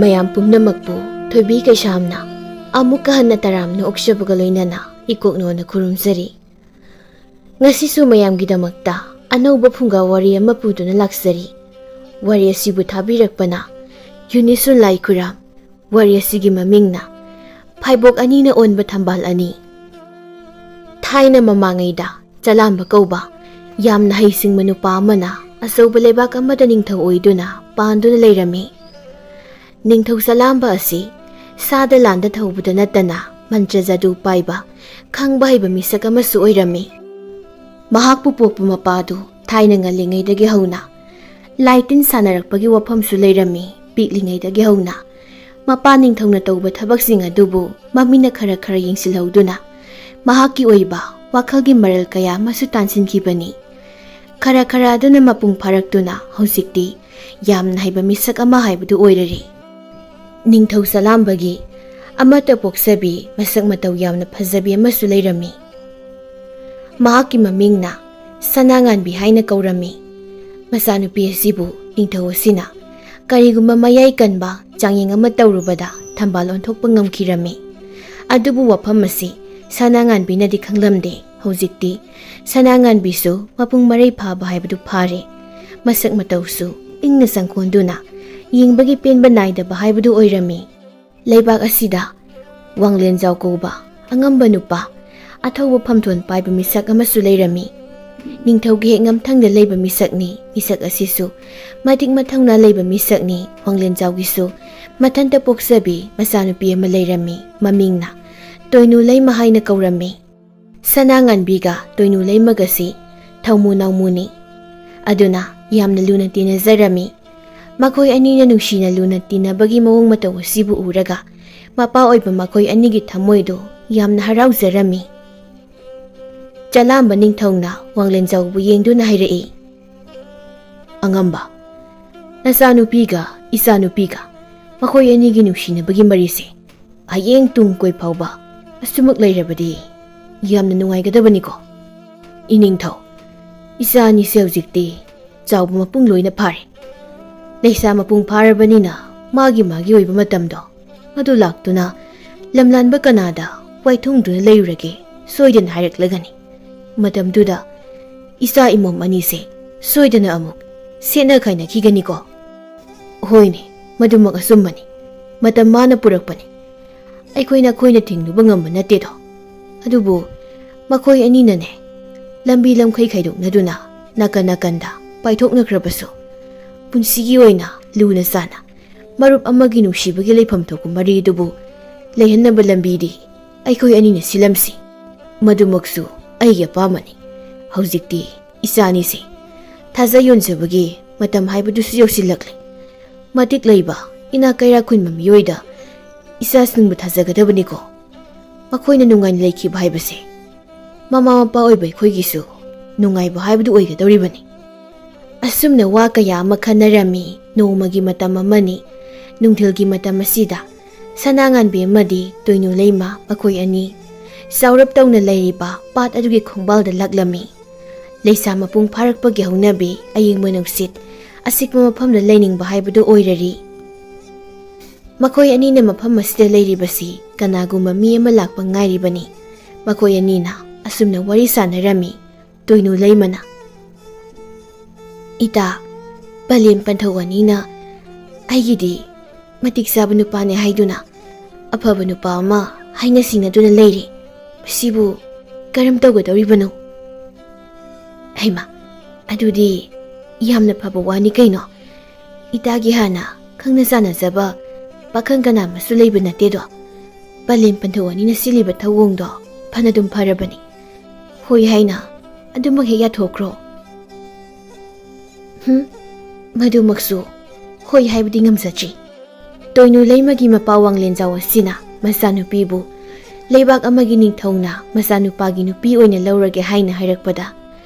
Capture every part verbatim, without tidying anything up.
ꯃꯌꯥꯝ ꯄꯨꯝꯅꯃꯛꯄꯨ ꯊꯣꯏꯕꯤ ꯀꯩꯁꯥꯝꯅ ꯑꯃꯨꯛꯀ ꯍꯟꯅ ꯇꯔꯥꯝꯅ ꯑꯣꯛꯆꯕꯒ ꯂꯣꯏꯅꯅ ꯏꯀꯣꯛꯅꯣꯅ ꯈꯨꯔꯨꯝꯖꯔꯤ꯫ ꯉꯁꯤꯁꯨ ꯃꯌꯥꯝꯒꯤꯗꯃꯛꯇ ꯑꯅꯧꯕ ꯐꯨꯡꯒꯥ ꯋꯥꯔꯤ ꯑꯃ ꯄꯨꯗꯨꯅ ꯂꯥꯛꯆꯔꯤ꯫ ꯋꯥꯔꯤ ꯑꯁꯤꯕꯨ ꯊꯥꯕꯤꯔꯛꯄꯅ ꯌꯨꯅꯤꯁꯨ ꯂꯥꯏꯈꯨꯔꯥꯝ꯫ ꯋꯥꯔꯤ ꯑꯁꯤꯒꯤ ꯃꯃꯤꯡꯅ ꯐꯥꯏꯕꯣꯛ ꯑꯅꯤꯅ ꯑꯣꯟꯕ ꯊꯝꯕꯥꯜ ꯑꯅꯤ꯫ ꯊꯥꯏꯅ ꯃꯃꯥꯡꯉꯩꯗ ꯆꯂꯥꯝꯕ ꯀꯧꯕ ꯌꯥꯝꯅ ꯍꯩꯁꯤꯡꯕ ꯅꯨꯄꯥ ꯑꯃꯅ ꯑꯆꯧꯕ ꯂꯩꯕꯥꯛ ꯑꯃꯗ ꯅꯤꯡꯊꯧ ꯑꯣꯏꯗꯨꯅ ꯄꯥꯟꯗꯨꯅ ꯂꯩꯔꯝꯃꯤ꯫ ꯅꯤꯡꯊꯧ ꯆꯂꯥꯝꯕ ꯑꯁꯤ ꯁꯥꯗ ꯂꯥꯟꯗ ꯊꯧꯕꯗ ꯅꯠꯇꯅ ꯃꯟꯇ꯭ꯔ ꯖꯥꯗꯨ ꯄꯥꯏꯕ, ꯈꯪꯕ ꯍꯩꯕ ꯃꯤꯁꯛ ꯑꯃꯁꯨ ꯑꯣꯏꯔꯝꯃꯤ꯫ ꯃꯍꯥꯛꯄꯨ ꯄꯣꯛꯄ ꯃꯄꯥꯗꯨ ꯊꯥꯏꯅ ꯉꯜꯂꯤꯉꯩꯗꯒꯤ ꯍꯧꯅ ꯂꯥꯏ ꯇꯤꯟ ꯁꯥꯟꯅꯔꯛꯄꯒꯤ ꯋꯥꯐꯝꯁꯨ ꯂꯩꯔꯝꯃꯤ꯫ ꯄꯤꯛꯂꯤꯉꯩꯗꯒꯤ ꯍꯧꯅ ꯃꯄꯥ ꯅꯤꯡꯊꯧꯅ ꯇꯧꯕ ꯊꯕꯛꯁꯤꯡ ꯑꯗꯨꯕꯨ ꯃꯃꯤꯠꯅ ꯈꯔ ꯈꯔ ꯌꯦꯡꯁꯤꯜꯍꯧꯗꯨꯅ ꯃꯍꯥꯛꯀꯤ ꯑꯣꯏꯕ ꯋꯥꯈꯜꯒꯤ ꯃꯔꯜ ꯀꯌꯥ ꯑꯃꯁꯨ ꯇꯥꯟꯁꯤꯟꯈꯤꯕꯅꯤ꯫ ꯈꯔ ꯈꯔ ꯑꯗꯨꯅ ꯃꯄꯨꯡ ꯐꯥꯔꯛꯇꯨꯅ ꯍꯧꯖꯤꯛꯇꯤ ꯌꯥꯝꯅ ꯍꯩꯕ ꯃꯤꯁꯛ ꯑꯃ ꯍꯥꯏꯕꯗꯨ ꯑꯣꯏꯔꯔꯦ꯫ ꯅꯤꯡꯊꯧ ꯆꯂꯥꯝꯕꯒꯤ ꯑꯃꯠꯇ ꯄꯣꯛꯆꯕꯤ ꯃꯁꯛ ꯃꯇꯧ ꯌꯥꯝꯅ ꯐꯖꯕꯤ ꯑꯃꯁꯨ ꯂꯩꯔꯝꯃꯤ꯫ ꯃꯍꯥꯛꯀꯤ ꯃꯃꯤꯡꯅ ꯁꯅꯥꯉꯥꯟꯕꯤ ꯍꯥꯏꯅ ꯀꯧꯔꯝꯃꯤ꯫ ꯃꯆꯥꯅꯨꯄꯤ ꯑꯁꯤꯕꯨ ꯅꯤꯡꯊꯧ ꯑꯁꯤꯅ ꯀꯔꯤꯒꯨꯝꯕ ꯃꯌꯥꯏ ꯀꯟꯕ ꯆꯥꯡꯌꯦꯡ ꯑꯃ ꯇꯧꯔꯨꯕꯗ ꯊꯝꯕꯥꯜ ꯑꯣꯟꯊꯣꯛꯄ ꯉꯝꯈꯤꯔꯝꯃꯤ꯫ ꯑꯗꯨꯕꯨ ꯋꯥꯐꯝ ꯑꯁꯤ ꯁꯅꯥꯉꯥꯟꯕꯤꯅꯗꯤ ꯈꯪꯂꯝꯗꯦ꯫ ꯍꯧꯖꯤꯛꯇꯤ ꯁꯅꯥꯉꯥꯟꯕꯤꯁꯨ ꯃꯄꯨꯡ ꯃꯔꯩ ꯐꯥꯕ ꯍꯥꯏꯕꯗꯨ ꯐꯥꯔꯦ꯫ ꯃꯁꯛ ꯃꯇꯧꯁꯨ ꯏꯪꯅ ꯆꯪꯈꯣꯟꯗꯨꯅ ꯌꯦꯡꯕꯒꯤ ꯄꯦꯟꯕ ꯅꯥꯏꯗꯕ ꯍꯥꯏꯕꯗꯨ ꯑꯣꯏꯔꯝꯃꯤ꯫ ꯂꯩꯕꯥꯛ ꯑꯁꯤꯗ ꯋꯥꯡꯂꯦꯟꯖꯥꯎ ꯀꯧꯕ ꯑꯉꯝꯕ ꯅꯨꯄꯥ, ꯑꯊꯧꯕ ꯐꯝꯊꯣꯟ ꯄꯥꯏꯕ ꯃꯤꯁꯛ ꯑꯃꯁꯨ ꯂꯩꯔꯝꯃꯤ꯫ ꯅꯤꯡꯊꯧꯒꯤ ꯍꯦꯛ ꯉꯝꯊꯪꯗ ꯂꯩꯕ ꯃꯤꯁꯛꯅꯤ꯫ ꯃꯤꯁꯛ ꯑꯁꯤꯁꯨ ꯃꯇꯤꯛ ꯃꯊꯧꯅꯥ ꯂꯩꯕ ꯃꯤꯁꯛꯅꯤ꯫ ꯋꯥꯡꯂꯦꯟꯖꯥꯎꯒꯤꯁꯨ ꯃꯊꯟꯇ ꯄꯣꯛꯆꯕꯤ ꯃꯆꯥꯅꯨꯄꯤ ꯑꯃ ꯂꯩꯔꯝꯃꯤ꯫ ꯃꯃꯤꯡꯅ ꯇꯣꯏꯅꯨ ꯂꯩꯃ ꯍꯥꯏꯅ ꯀꯧꯔꯝꯃꯤ꯫ ꯁꯅꯥꯉꯥꯟꯕꯤꯒ ꯇꯣꯏꯅꯨ ꯂꯩꯃꯒꯁꯤ ꯊꯧꯃꯨ ꯅꯥꯎꯃꯨꯅꯤ꯫ ꯑꯗꯨꯅ ꯌꯥꯝꯅ ꯂꯨꯅ ꯇꯤꯟꯅꯖꯔꯝꯃꯤ꯫ ꯃꯈꯣꯏ ꯑꯅꯤꯅ ꯅꯨꯡꯁꯤꯅ ꯂꯨꯅ ꯇꯤꯟꯅꯕꯒꯤ ꯃꯑꯣꯡ ꯃꯇꯧ ꯑꯁꯤꯕꯨ ꯎꯔꯒ ꯃꯄꯥ ꯑꯣꯏꯕ ꯃꯈꯣꯏ ꯑꯅꯤꯒꯤ ꯊꯃꯣꯏꯗꯨ ꯌꯥꯝꯅ ꯍꯔꯥꯎꯖꯔꯝꯃꯤ꯫ ꯆꯂꯥꯝꯕ ꯅꯤꯡꯊꯧꯅ ꯋꯥꯡꯂꯦꯟꯖꯥꯎꯕꯨ ꯌꯦꯡꯗꯨꯅ ꯍꯥꯏꯔꯛꯏ, "ꯑꯉꯝꯕ, ꯅꯆꯥꯅꯨꯄꯤꯒ ꯏꯆꯥꯅꯨꯄꯤꯒ ꯃꯈꯣꯏ ꯑꯅꯤꯒꯤ ꯅꯨꯡꯁꯤꯅꯕꯒꯤ ꯃꯔꯤꯁꯦ ꯍꯌꯦꯡ ꯇꯨꯡ ꯀꯣꯏ ꯐꯥꯎꯕ ꯑꯁꯨꯃꯛ ꯂꯩꯔꯕꯗꯤ ꯌꯥꯝꯅ ꯅꯨꯡꯉꯥꯏꯒꯗꯕꯅꯤꯀꯣ꯫ ꯏꯅꯤꯡꯊꯧ, ꯏꯆꯥ ꯑꯅꯤꯁꯦ ꯍꯧꯖꯤꯛꯇꯤ ꯆꯥꯎꯕ ꯃꯄꯨꯡ ꯂꯣꯏꯅ ꯐꯥꯔꯦ꯫ ꯂꯩꯁꯥ ꯃꯄꯨꯡ ꯐꯥꯔꯕꯅꯤꯅ ꯃꯥꯒꯤ ꯃꯥꯒꯤ ꯑꯣꯏꯕ ꯃꯇꯝꯗꯣ, ꯃꯗꯨ ꯂꯥꯛꯇꯨꯅ ꯂꯝꯂꯥꯟꯕ ꯀꯅꯥꯗ ꯋꯥꯏꯊꯨꯡꯗꯨꯅ ꯂꯩꯔꯨꯔꯒꯦ ꯁꯣꯏꯗꯅ ꯍꯥꯏꯔꯛꯂꯒꯅꯤ꯫ ꯃꯇꯝꯗꯨꯗ ꯏꯆꯥ ꯏꯃꯣꯝ ꯑꯅꯤꯁꯦ ꯁꯣꯏꯗꯅ ꯑꯃꯨꯛ ꯁꯦꯠꯅ ꯈꯥꯏꯅꯈꯤꯒꯅꯤꯀꯣ꯫ ꯍꯣꯏꯅꯦ, ꯃꯗꯨꯃꯛ ꯑꯆꯨꯝꯕꯅꯤ꯫ ꯃꯇꯝ ꯃꯥꯅ ꯄꯨꯔꯛꯄꯅꯤ꯫ ꯑꯩꯈꯣꯏꯅ ꯑꯩꯈꯣꯏꯅ ꯊꯤꯡꯂꯨꯕ ꯉꯝꯕ ꯅꯠꯇꯦꯗꯣ꯫ ꯑꯗꯨꯕꯨ ꯃꯈꯣꯏ ꯑꯅꯤꯅꯅꯦ, ꯂꯝꯕꯤ ꯂꯝꯈꯩ ꯈꯥꯏꯗꯣꯛꯅꯗꯨꯅ ꯅꯥꯀꯟ ꯅꯥꯀꯟꯗ ꯄꯥꯏꯊꯣꯛꯅꯈ꯭ꯔꯕꯁꯨ, ꯄꯨꯟꯁꯤꯒꯤ ꯑꯣꯏꯅ ꯂꯨꯅ ꯆꯥꯟꯅ ꯃꯔꯨꯞ ꯑꯃꯒꯤ ꯅꯨꯡꯁꯤꯕꯒꯤ ꯂꯩꯐꯝ ꯊꯣꯛꯄ ꯃꯔꯤ ꯑꯗꯨꯕꯨ ꯂꯩꯍꯟꯅꯕ ꯂꯝꯕꯤꯗꯤ ꯑꯩꯈꯣꯏ ꯑꯅꯤꯅ ꯁꯤꯜꯂꯝꯁꯤ꯫ ꯃꯗꯨꯃꯛꯁꯨ ꯑꯩꯒꯤ ꯑꯄꯥꯝꯕꯅꯤ꯫ ꯍꯧꯖꯤꯛꯇꯤ ꯏꯆꯥꯅꯤꯁꯦ ꯊꯥꯖ ꯌꯣꯟꯖꯕꯒꯤ ꯃꯇꯝ ꯍꯥꯏꯕꯗꯨꯁꯨ ꯌꯧꯁꯤꯜꯂꯛꯂꯦ꯫ ꯃꯇꯤꯛ ꯂꯩꯕ, ꯏꯅꯥꯛ ꯀꯩꯔꯥꯛ ꯈꯨꯟꯕ ꯃꯤꯑꯣꯏꯗ ꯏꯆꯥꯁꯤꯡꯕꯨ ꯊꯥꯖꯒꯗꯕꯅꯤꯀꯣ꯫ ꯃꯈꯣꯏꯅ ꯅꯨꯡꯉꯥꯏꯅ ꯂꯩꯈꯤꯕ ꯍꯥꯏꯕꯁꯦ ꯃꯃꯥ ꯃꯄꯥ ꯑꯣꯏꯕ ꯑꯩꯈꯣꯏꯒꯤꯁꯨ ꯅꯨꯡꯉꯥꯏꯕ ꯍꯥꯏꯕꯗꯨ ꯑꯣꯏꯒꯗꯧꯔꯤꯕꯅꯤ꯫ ꯑꯁꯨꯝꯅ ꯋꯥ ꯀꯌꯥ ꯑꯃ ꯈꯟꯅꯔꯝꯃꯤ꯫ ꯅꯣꯡꯃꯒꯤ ꯃꯇꯝ ꯑꯃꯅꯤ, ꯅꯨꯡꯊꯤꯜꯒꯤ ꯃꯇꯝ ꯑꯁꯤꯗ ꯁꯅꯥꯉꯥꯟꯕꯤ ꯑꯃꯗꯤ ꯇꯣꯏꯅꯨ ꯂꯩꯃ ꯃꯈꯣꯏ ꯑꯅꯤ ꯆꯥꯎꯔꯞ ꯇꯧꯅ ꯂꯩꯔꯤꯕ ꯄꯥꯠ ꯑꯗꯨꯒꯤ ꯈꯣꯡꯕꯥꯜꯗ ꯂꯥꯛꯂꯝꯃꯤ꯫ ꯂꯩꯁꯥ ꯃꯄꯨꯡ ꯐꯥꯔꯛꯄꯒꯤ ꯍꯧꯅꯕꯤ, ꯑꯌꯤꯡꯕ ꯅꯨꯡꯁꯤꯠ, ꯑꯆꯤꯛꯄ ꯃꯐꯝꯗ ꯂꯩꯅꯤꯡꯕ ꯍꯥꯏꯕꯗꯨ ꯑꯣꯏꯔꯔꯤ꯫ ꯃꯈꯣꯏ ꯑꯅꯤꯅ ꯃꯐꯝ ꯑꯁꯤꯗ ꯂꯩꯔꯤꯕꯁꯤ ꯀꯅꯥꯒꯨꯝꯕ ꯃꯤ ꯑꯃ ꯂꯥꯛꯄ ꯉꯥꯏꯔꯤꯕꯅꯤ꯫ ꯃꯈꯣꯏ ꯑꯅꯤꯅ ꯑꯁꯨꯝꯅ ꯋꯥꯔꯤ ꯁꯥꯟꯅꯔꯝꯃꯤ꯫ ꯇꯣꯏꯅꯨ ꯂꯩꯃꯅ, "ꯏꯇꯥ, ꯄꯂꯦꯝ ꯄꯟꯊꯧ ꯑꯅꯤꯅ ꯑꯩꯒꯤꯗꯤ ꯃꯇꯤꯛ ꯆꯥꯕ ꯅꯨꯄꯥꯅꯦ ꯍꯥꯏꯗꯨꯅ ꯑꯐꯕ ꯅꯨꯄꯥ ꯑꯃ ꯍꯥꯏꯅ ꯁꯤꯡꯅꯗꯨꯅ ꯂꯩꯔꯦ꯫ ꯃꯁꯤꯕꯨ ꯀꯔꯝ ꯇꯧꯒꯗꯧꯔꯤꯕꯅꯣ?" "ꯍꯩꯃꯥ, ꯑꯗꯨꯗꯤ ꯌꯥꯝꯅ ꯐꯕ ꯋꯥꯅꯤ ꯀꯩꯅꯣ꯫ ꯏꯇꯥꯒꯤ ꯍꯥꯟꯅ ꯈꯪꯅ ꯆꯥꯟꯅꯖꯕ ꯄꯥꯈꯪ ꯀꯅꯥ ꯑꯃꯁꯨ ꯂꯩꯕ ꯅꯠꯇꯦꯗꯣ꯫ ꯄꯂꯦꯝ ꯄꯟꯊꯧ ꯑꯅꯤꯅ ꯁꯤꯜꯂꯤꯕ ꯊꯧꯑꯣꯡꯗꯣ ꯐꯅꯗꯨꯝ ꯐꯔꯕꯅꯤ꯫ ꯍꯣꯏ ꯍꯥꯏꯅ ꯑꯗꯨꯃꯛ ꯍꯦꯛ ꯌꯥꯊꯣꯛꯈ꯭ꯔꯣ꯫" "ꯍꯨꯝ, ꯃꯗꯨꯃꯛꯁꯨ ꯍꯣꯏ ꯍꯥꯏꯕꯗꯤ ꯉꯝꯖꯗ꯭ꯔꯤ꯫" ꯇꯣꯏꯅꯨ ꯂꯩꯃꯒꯤ ꯃꯄꯥ ꯋꯥꯡꯂꯦꯟꯖꯥꯎ ꯑꯁꯤꯅ ꯃꯆꯥꯅꯨꯄꯤꯕꯨ ꯂꯩꯕꯥꯛ ꯑꯃꯒꯤ ꯅꯤꯡꯊꯧꯅ ꯃꯆꯥꯅꯨꯄꯥꯒꯤ ꯅꯨꯄꯤ ꯑꯣꯏꯅ ꯂꯧꯔꯒꯦ ꯍꯥꯏꯅ ꯍꯥꯏꯔꯛꯄꯗ,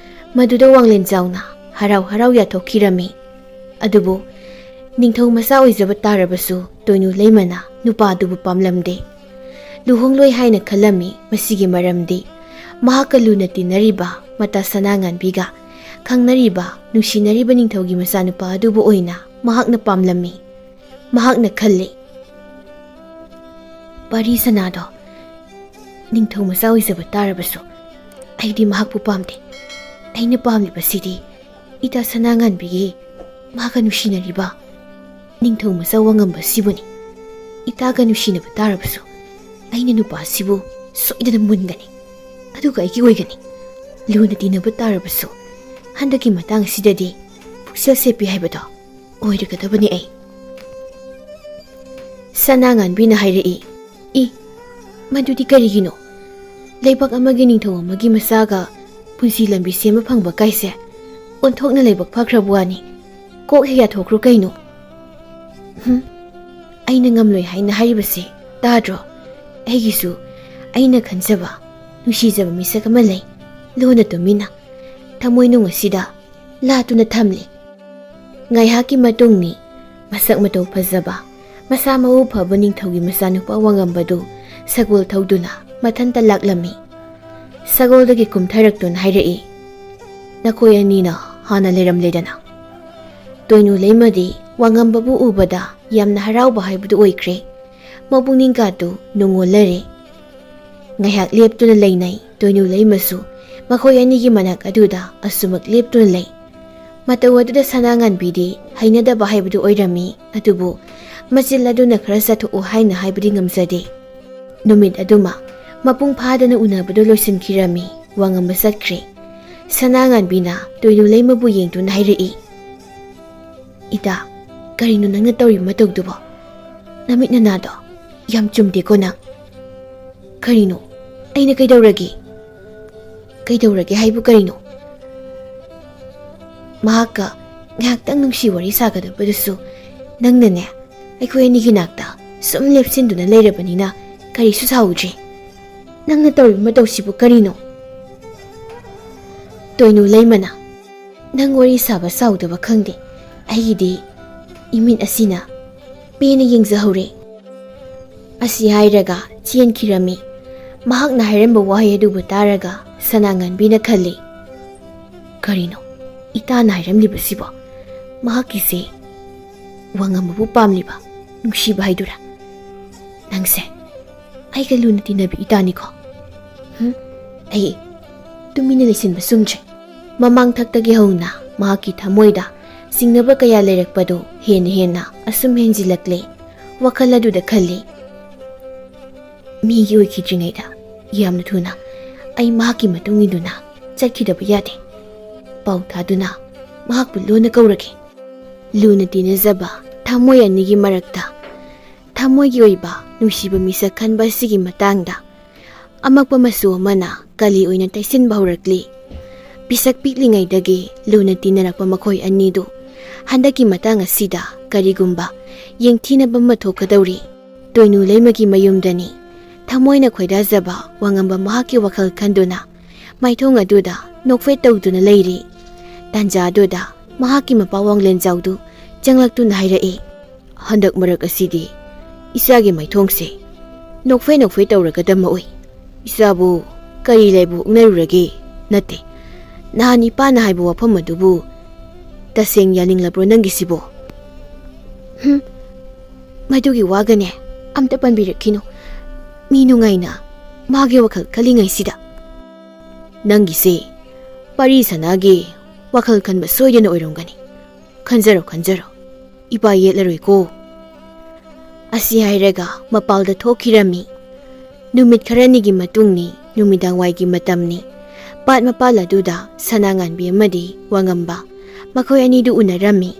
ꯃꯗꯨꯗ ꯋꯥꯡꯂꯦꯟꯖꯥꯎꯅ ꯍꯔꯥꯎ ꯍꯔꯥꯎ ꯌꯥꯊꯣꯛꯈꯤꯔꯝꯃꯤ꯫ ꯑꯗꯨꯕꯨ ꯅꯤꯡꯊꯧ ꯃꯆꯥ ꯑꯣꯏꯖꯕ ꯇꯥꯔꯕꯁꯨ ꯇꯣꯏꯅꯨ ꯂꯩꯃꯅ ꯅꯨꯄꯥꯗꯨꯕꯨ ꯄꯥꯝꯂꯝꯗꯦ꯫ ꯂꯨꯍꯣꯡꯂꯣꯏ ꯍꯥꯏꯅ ꯈꯜꯂꯝꯃꯤ꯫ ꯃꯁꯤꯒꯤ ꯃꯔꯝꯗꯤ ꯃꯍꯥꯛꯀ ꯂꯨꯅ ꯇꯤꯟꯅꯔꯤꯕ ꯃꯇꯥ ꯁꯅꯥꯉꯥꯟꯕꯤꯒ ꯈꯪꯅꯔꯤꯕ, ꯅꯨꯡꯁꯤꯅꯔꯤꯕ ꯅꯤꯡꯊꯧꯒꯤ ꯃꯆꯥꯅꯨꯄꯥ ꯑꯗꯨꯕꯨ ꯑꯣꯏꯅ ꯃꯍꯥꯛꯅ ꯄꯥꯝꯂꯝꯃꯤ꯫ ꯃꯍꯥꯛꯅ ꯈꯜꯂꯤ, "ꯄꯥꯔꯤ ꯁꯅꯥꯗꯣ ꯅꯤꯡꯊꯧ ꯃꯆꯥ ꯑꯣꯏꯖꯕ ꯇꯥꯔꯕꯁꯨ ꯑꯩꯗꯤ ꯃꯍꯥꯛꯄꯨ ꯄꯥꯝꯗꯦ꯫ ꯑꯩꯅ ꯄꯥꯝꯂꯤꯕꯁꯤꯗꯤ ꯏꯇꯥ ꯁꯅꯥꯉꯥꯟꯕꯤꯒꯤ ꯃꯍꯥꯛꯀ ꯅꯨꯡꯁꯤꯅꯔꯤꯕ ꯅꯤꯡꯊꯧ ꯃꯆꯥ ꯋꯥꯉꯝꯕꯁꯤꯕꯨꯅꯤ꯫ ꯏꯇꯥꯒ ꯅꯨꯡꯁꯤꯅꯕ ꯇꯥꯔꯕꯁꯨ ꯑꯩꯅ ꯅꯨꯄꯥꯁꯤꯕꯨ ꯁꯣꯏꯗꯅ ꯃꯨꯟꯒꯅꯤ꯫ ꯑꯗꯨꯒ ꯑꯩꯒꯤ ꯑꯣꯏꯒꯅꯤ꯫ ꯂꯨꯅ ꯇꯤꯟꯅꯕ ꯇꯥꯔꯕꯁꯨ ꯍꯟꯗꯛꯀꯤ ꯃꯇꯥꯡ ꯑꯁꯤꯗꯗꯤ ꯄꯨꯛꯆꯦꯜ ꯁꯦꯞꯄꯤ ꯍꯥꯏꯕꯗꯣ ꯑꯣꯏꯔꯒꯗꯕꯅꯤ ꯑꯩ꯫" ꯁꯅꯥꯉꯥꯟꯕꯤꯅ ꯍꯥꯏꯔꯛꯏ, "ꯏ, ꯃꯗꯨꯗꯤ ꯀꯔꯤꯒꯤꯅꯣ? ꯂꯩꯕꯥꯛ ꯑꯃꯒꯤ ꯅꯤꯡꯊꯧ ꯑꯃꯒꯤ ꯃꯆꯥꯒ ꯄꯨꯟꯁꯤ ꯂꯝꯕꯤ ꯁꯦꯝꯕ ꯐꯪꯕ ꯀꯥꯏꯁꯦ ꯑꯣꯟꯊꯣꯛꯅ ꯂꯥꯏꯕꯛ ꯐꯈ꯭ꯔꯕ ꯋꯥꯅꯤ꯫ ꯀꯣꯛ ꯍꯦꯛ ꯌꯥꯊꯣꯛꯈ꯭ꯔꯣ ꯀꯩꯅꯣ?" "ꯍꯨꯝ, ꯑꯩꯅ ꯉꯝꯂꯣꯏ ꯍꯥꯏꯅ ꯍꯥꯏꯔꯤꯕꯁꯦ ꯇꯥꯗ꯭ꯔꯣ? ꯑꯩꯒꯤꯁꯨ ꯑꯩꯅ ꯈꯟꯖꯕ, ꯅꯨꯡꯁꯤꯖꯕ ꯃꯤꯁꯛ ꯑꯃ ꯂꯩ꯫ ꯂꯨꯅ ꯇꯨꯃꯤꯟꯅ ꯊꯃꯣꯏꯅꯨꯡ ꯑꯁꯤꯗ ꯂꯥꯠꯇꯨꯅ ꯊꯝꯂꯤ꯫" ꯉꯥꯏꯍꯥꯛꯀꯤ ꯃꯇꯨꯡꯅꯤ꯫ ꯃꯁꯛ ꯃꯇꯧ ꯐꯖꯕ, ꯃꯁꯥ ꯃꯎ ꯐꯕ ꯅꯤꯡꯊꯧꯒꯤ ꯃꯆꯥꯅꯨꯄꯥ ꯋꯥꯉꯝꯕꯗꯨ ꯁꯒꯣꯜ ꯊꯧꯗꯨꯅ ꯃꯊꯟꯇ ꯂꯥꯛꯂꯝꯃꯤ꯫ ꯁꯒꯣꯜꯗꯒꯤ ꯀꯨꯝꯊꯔꯛꯇꯨꯅ ꯍꯥꯏꯔꯛꯏ, "ꯅꯈꯣꯏ ꯑꯅꯤꯅ ꯍꯥꯟꯅ ꯂꯩꯔꯝꯂꯦꯗꯅ?" ꯇꯣꯏꯅꯨ ꯂꯩꯃꯗꯤ ꯋꯥꯉꯝꯕꯕꯨ ꯎꯕꯗ ꯌꯥꯝꯅ ꯍꯔꯥꯎꯕ ꯍꯥꯏꯕꯗꯨ ꯑꯣꯏꯈ꯭ꯔꯦ꯫ ꯃꯕꯨꯛꯅꯤꯡ ꯀꯥꯇꯨ ꯅꯨꯡꯉꯣꯜꯂꯔꯦ꯫ ꯉꯥꯏꯍꯥꯛ ꯂꯦꯞꯇꯨꯅ ꯂꯩꯅꯩ꯫ ꯇꯣꯏꯅꯨ ꯂꯩꯃꯁꯨ ꯃꯈꯣꯏ ꯑꯅꯤꯒꯤ ꯃꯅꯥꯛ ꯑꯗꯨꯗ ꯑꯁꯨꯃꯛ ꯂꯦꯞꯇꯨꯅ ꯂꯩ꯫ ꯃꯇꯧ ꯑꯗꯨꯗ ꯁꯅꯥꯉꯥꯟꯕꯤꯗꯤ ꯍꯩꯅꯗꯕ ꯍꯥꯏꯕꯗꯨ ꯑꯣꯏꯔꯝꯃꯤ, ꯑꯗꯨꯕꯨ ꯃꯆꯤꯜ ꯑꯗꯨꯅ ꯈꯔ ꯆꯠꯊꯣꯛꯎ ꯍꯥꯏꯅ ꯍꯥꯏꯕꯗꯤ ꯉꯝꯖꯗꯦ꯫ ꯅꯨꯃꯤꯠ ꯑꯗꯨꯃ ꯃꯄꯨꯡ ꯐꯥꯗꯅ ꯎꯅꯕꯗꯨ ꯂꯣꯏꯁꯤꯟꯈꯤꯔꯝꯃꯤ꯫ ꯋꯥꯉꯝꯕ ꯆꯠꯈ꯭ꯔꯦ꯫ ꯁꯅꯥꯉꯥꯟꯕꯤꯅ ꯇꯣꯏꯅꯨ ꯂꯩꯃꯕꯨ ꯌꯦꯡꯗꯨꯅ ꯍꯥꯏꯔꯛꯏ, "ꯏꯇꯥ, ꯀꯔꯤꯅꯣ ꯅꯪꯅ ꯇꯧꯔꯤꯕ ꯃꯇꯧꯗꯨꯕꯣ? ꯅꯃꯤꯠ ꯅꯅꯥꯗꯣ ꯌꯥꯝ ꯆꯨꯝꯗꯦꯀꯣ ꯅꯪ꯫ ꯀꯔꯤꯅꯣ? ꯑꯩꯅ ꯀꯩꯗꯧꯔꯒꯦ? ꯀꯩꯗꯧꯔꯒꯦ ꯍꯥꯏꯕꯨ ꯀꯔꯤꯅꯣ? ꯃꯍꯥꯛꯀ ꯉꯥꯏꯍꯥꯛꯇꯪ ꯅꯨꯡꯁꯤ ꯋꯥꯔꯤ ꯁꯥꯒꯗꯕꯗꯨꯁꯨ ꯅꯪꯅꯅꯦ, ꯑꯩꯈꯣꯏ ꯑꯅꯤꯒꯤ ꯅꯥꯛꯇ ꯁꯨꯝ ꯂꯦꯞꯁꯤꯟꯗꯨꯅ ꯂꯩꯔꯕꯅꯤꯅ ꯀꯔꯤꯁꯨ ꯁꯥꯎꯗ꯭ꯔꯤ꯫ ꯅꯪꯅ ꯇꯧꯔꯤꯕ ꯃꯇꯧꯁꯤꯕꯨ ꯀꯔꯤꯅꯣ?" ꯇꯣꯏꯅꯨ ꯂꯩꯃꯅ, "ꯅꯪ ꯋꯥꯔꯤ ꯁꯥꯕ ꯁꯥꯎꯗꯕ ꯈꯪꯗꯦ, ꯑꯩꯒꯤꯗꯤ ꯏꯃꯤꯠ ꯑꯁꯤꯅ ꯄꯦꯟꯅ ꯌꯦꯡꯖꯍꯧꯔꯦ꯫" ꯑꯁꯤ ꯍꯥꯏꯔꯒ ꯆꯦꯟꯈꯤꯔꯝꯃꯤ꯫ ꯃꯍꯥꯛꯅ ꯍꯥꯏꯔꯝꯕ ꯋꯥꯍꯩ ꯑꯗꯨꯕꯨ ꯇꯥꯔꯒ ꯁꯅꯥꯉꯥꯟꯕꯤꯅ ꯈꯜꯂꯤ, "ꯀꯔꯤꯅꯣ ꯏꯇꯥꯅ ꯍꯥꯏꯔꯝꯂꯤꯕꯁꯤꯕꯣ? ꯃꯍꯥꯛꯀꯤꯁꯦ ꯋꯥꯉꯝꯕꯕꯨ ꯄꯥꯝꯂꯤꯕ, ꯅꯨꯡꯁꯤꯕ ꯍꯥꯏꯗꯨꯔꯥ? ꯅꯪꯁꯦ ꯑꯩꯒ ꯂꯨꯅ ꯇꯤꯟꯅꯕꯤ ꯏꯇꯥꯅꯤꯀꯣ꯫ ꯍꯨꯝ? ꯑꯩ ꯇꯨꯃꯤꯟꯅ ꯂꯩꯁꯤꯟꯕ ꯆꯨꯝꯗ꯭ꯔꯦ꯫ ꯃꯃꯥꯡ ꯊꯛꯇꯒꯤ ꯍꯧꯅ ꯃꯍꯥꯛꯀꯤ ꯊꯃꯣꯏꯗ ꯆꯤꯡꯅꯕ ꯀꯌꯥ ꯂꯩꯔꯛꯄꯗꯨ ꯍꯦꯟꯅ ꯍꯦꯟꯅ ꯑꯁꯨꯝ ꯍꯦꯟꯖꯤꯜꯂꯛꯂꯦ꯫ ꯋꯥꯈꯜ ꯑꯗꯨꯗ ꯈꯜꯂꯤ, "ꯃꯤꯒꯤ ꯑꯣꯏꯈꯤꯗ꯭ꯔꯤꯉꯩꯗ ꯌꯥꯝꯅ ꯊꯨꯅ ꯑꯩ ꯃꯍꯥꯛꯀꯤ ꯃꯇꯨꯡ ꯏꯟꯗꯨꯅ ꯆꯠꯈꯤꯗꯕ ꯌꯥꯗꯦ꯫ ꯄꯥꯎ ꯊꯥꯗꯨꯅ ꯃꯍꯥꯛꯄꯨ ꯂꯣꯟꯅ ꯀꯧꯔꯒꯦ꯫" ꯂꯨꯅ ꯇꯤꯟꯅꯖꯕ ꯊꯃꯣꯏ ꯑꯅꯤꯒꯤ ꯃꯔꯛꯇ ꯊꯃꯣꯏꯒꯤ ꯑꯣꯏꯕ ꯅꯨꯡꯁꯤꯕ ꯃꯤꯁꯛ ꯈꯟꯕ ꯑꯁꯤꯒꯤ ꯃꯇꯥꯡꯗ ꯑꯃꯛꯄ ꯃꯆꯨ ꯑꯃꯅ ꯀꯂꯤ ꯑꯣꯏꯅ ꯇꯩꯁꯤꯟꯕ ꯍꯧꯔꯛꯂꯤ꯫ ꯄꯤꯁꯛ ꯄꯤꯛꯂꯤꯉꯩꯗꯒꯤ ꯂꯨꯅ ꯇꯤꯟꯅꯔꯛꯄ ꯃꯈꯣꯏ ꯑꯅꯤꯗꯨ ꯍꯟꯗꯛꯀꯤ ꯃꯇꯥꯡ ꯑꯁꯤꯗ ꯀꯔꯤꯒꯨꯝꯕ ꯌꯦꯡꯊꯤꯅꯕ ꯑꯃ ꯊꯣꯛꯀꯗꯧꯔꯤ꯫ ꯇꯣꯏꯅꯨ ꯂꯩꯃꯒꯤ ꯃꯌꯨꯝꯗꯅꯤ꯫ ꯊꯃꯣꯏꯅ ꯈꯣꯏꯗꯥꯖꯕ ꯋꯥꯉꯝꯕ ꯃꯍꯥꯛꯀꯤ ꯋꯥꯈꯜ ꯈꯟꯗꯨꯅ ꯃꯥꯏꯊꯣꯡ ꯑꯗꯨꯗ ꯅꯣꯛꯐꯦꯠ ꯇꯧꯗꯨꯅ ꯂꯩꯔꯤ꯫ ꯇꯥꯟꯖꯥ ꯑꯗꯨꯗ ꯃꯍꯥꯛꯀꯤ ꯃꯄꯥ ꯋꯥꯡꯂꯦꯟꯖꯥꯎꯗꯨ ꯆꯪꯂꯛꯇꯨꯅ ꯍꯥꯏꯔꯛꯏ, "ꯍꯟꯗꯛ ꯃꯔꯛ ꯑꯁꯤꯗꯤ ꯏꯆꯥꯒꯤ ꯃꯥꯏꯊꯣꯡꯁꯦ ꯅꯣꯛꯐꯦꯠ ꯅꯣꯛꯐꯦꯠ ꯇꯧꯔꯒꯗ ꯃꯑꯣꯏ꯫ ꯏꯆꯥꯕꯨ ꯀꯔꯤ ꯂꯩꯕꯨ ꯑꯣꯛꯅꯔꯨꯔꯒꯦ? ꯅꯠꯇꯦ, ꯅꯍꯥꯟ ꯏꯄꯥꯅ ꯍꯥꯏꯕ ꯋꯥꯐꯝ ꯑꯗꯨꯕꯨ ꯇꯁꯦꯡ ꯌꯥꯅꯤꯡꯂꯕ꯭ꯔꯣ ꯅꯪꯒꯤꯁꯤꯕꯣ?" ꯍꯨꯝ, ꯃꯗꯨꯒꯤ ꯋꯥꯒꯅꯦ ꯑꯝꯇ ꯄꯟꯕꯤꯔꯛꯈꯤꯅꯨ꯫ ꯃꯤ ꯅꯨꯡꯉꯥꯏꯅ ꯃꯥꯒꯤ ꯋꯥꯈꯜ ꯈꯜꯂꯤꯉꯩꯁꯤꯗ꯫ "ꯅꯪꯒꯤꯁꯦ ꯄꯥꯔꯤ ꯁꯅꯥꯒꯤ ꯋꯥꯈꯜ ꯈꯟꯕ ꯁꯣꯏꯗꯅ ꯑꯣꯏꯔꯝꯒꯅꯤ꯫ ꯈꯟꯖꯔꯣ, ꯈꯟꯖꯔꯣ꯫ ꯏꯄꯥ ꯌꯦꯠꯂꯔꯣꯏꯀꯣ꯫" ꯑꯁꯤ ꯍꯥꯏꯔꯒ ꯃꯄꯥꯜꯗ ꯊꯣꯛꯈꯤꯔꯝꯃꯤ꯫ ꯅꯨꯃꯤꯠ ꯈꯔꯅꯤꯒꯤ ꯃꯇꯨꯡꯅꯤ, ꯅꯨꯃꯤꯗꯥꯡꯋꯥꯏꯒꯤ ꯃꯇꯝꯅꯤ꯫ ꯄꯥꯠ ꯃꯄꯥꯜ ꯑꯗꯨꯗ ꯁꯅꯥꯉꯥꯟꯕꯤ ꯑꯃꯗꯤ ꯋꯥꯉꯝꯕ, ꯃꯈꯣꯏ ꯑꯅꯤꯗꯨ ꯎꯅꯔꯝꯃꯤ꯫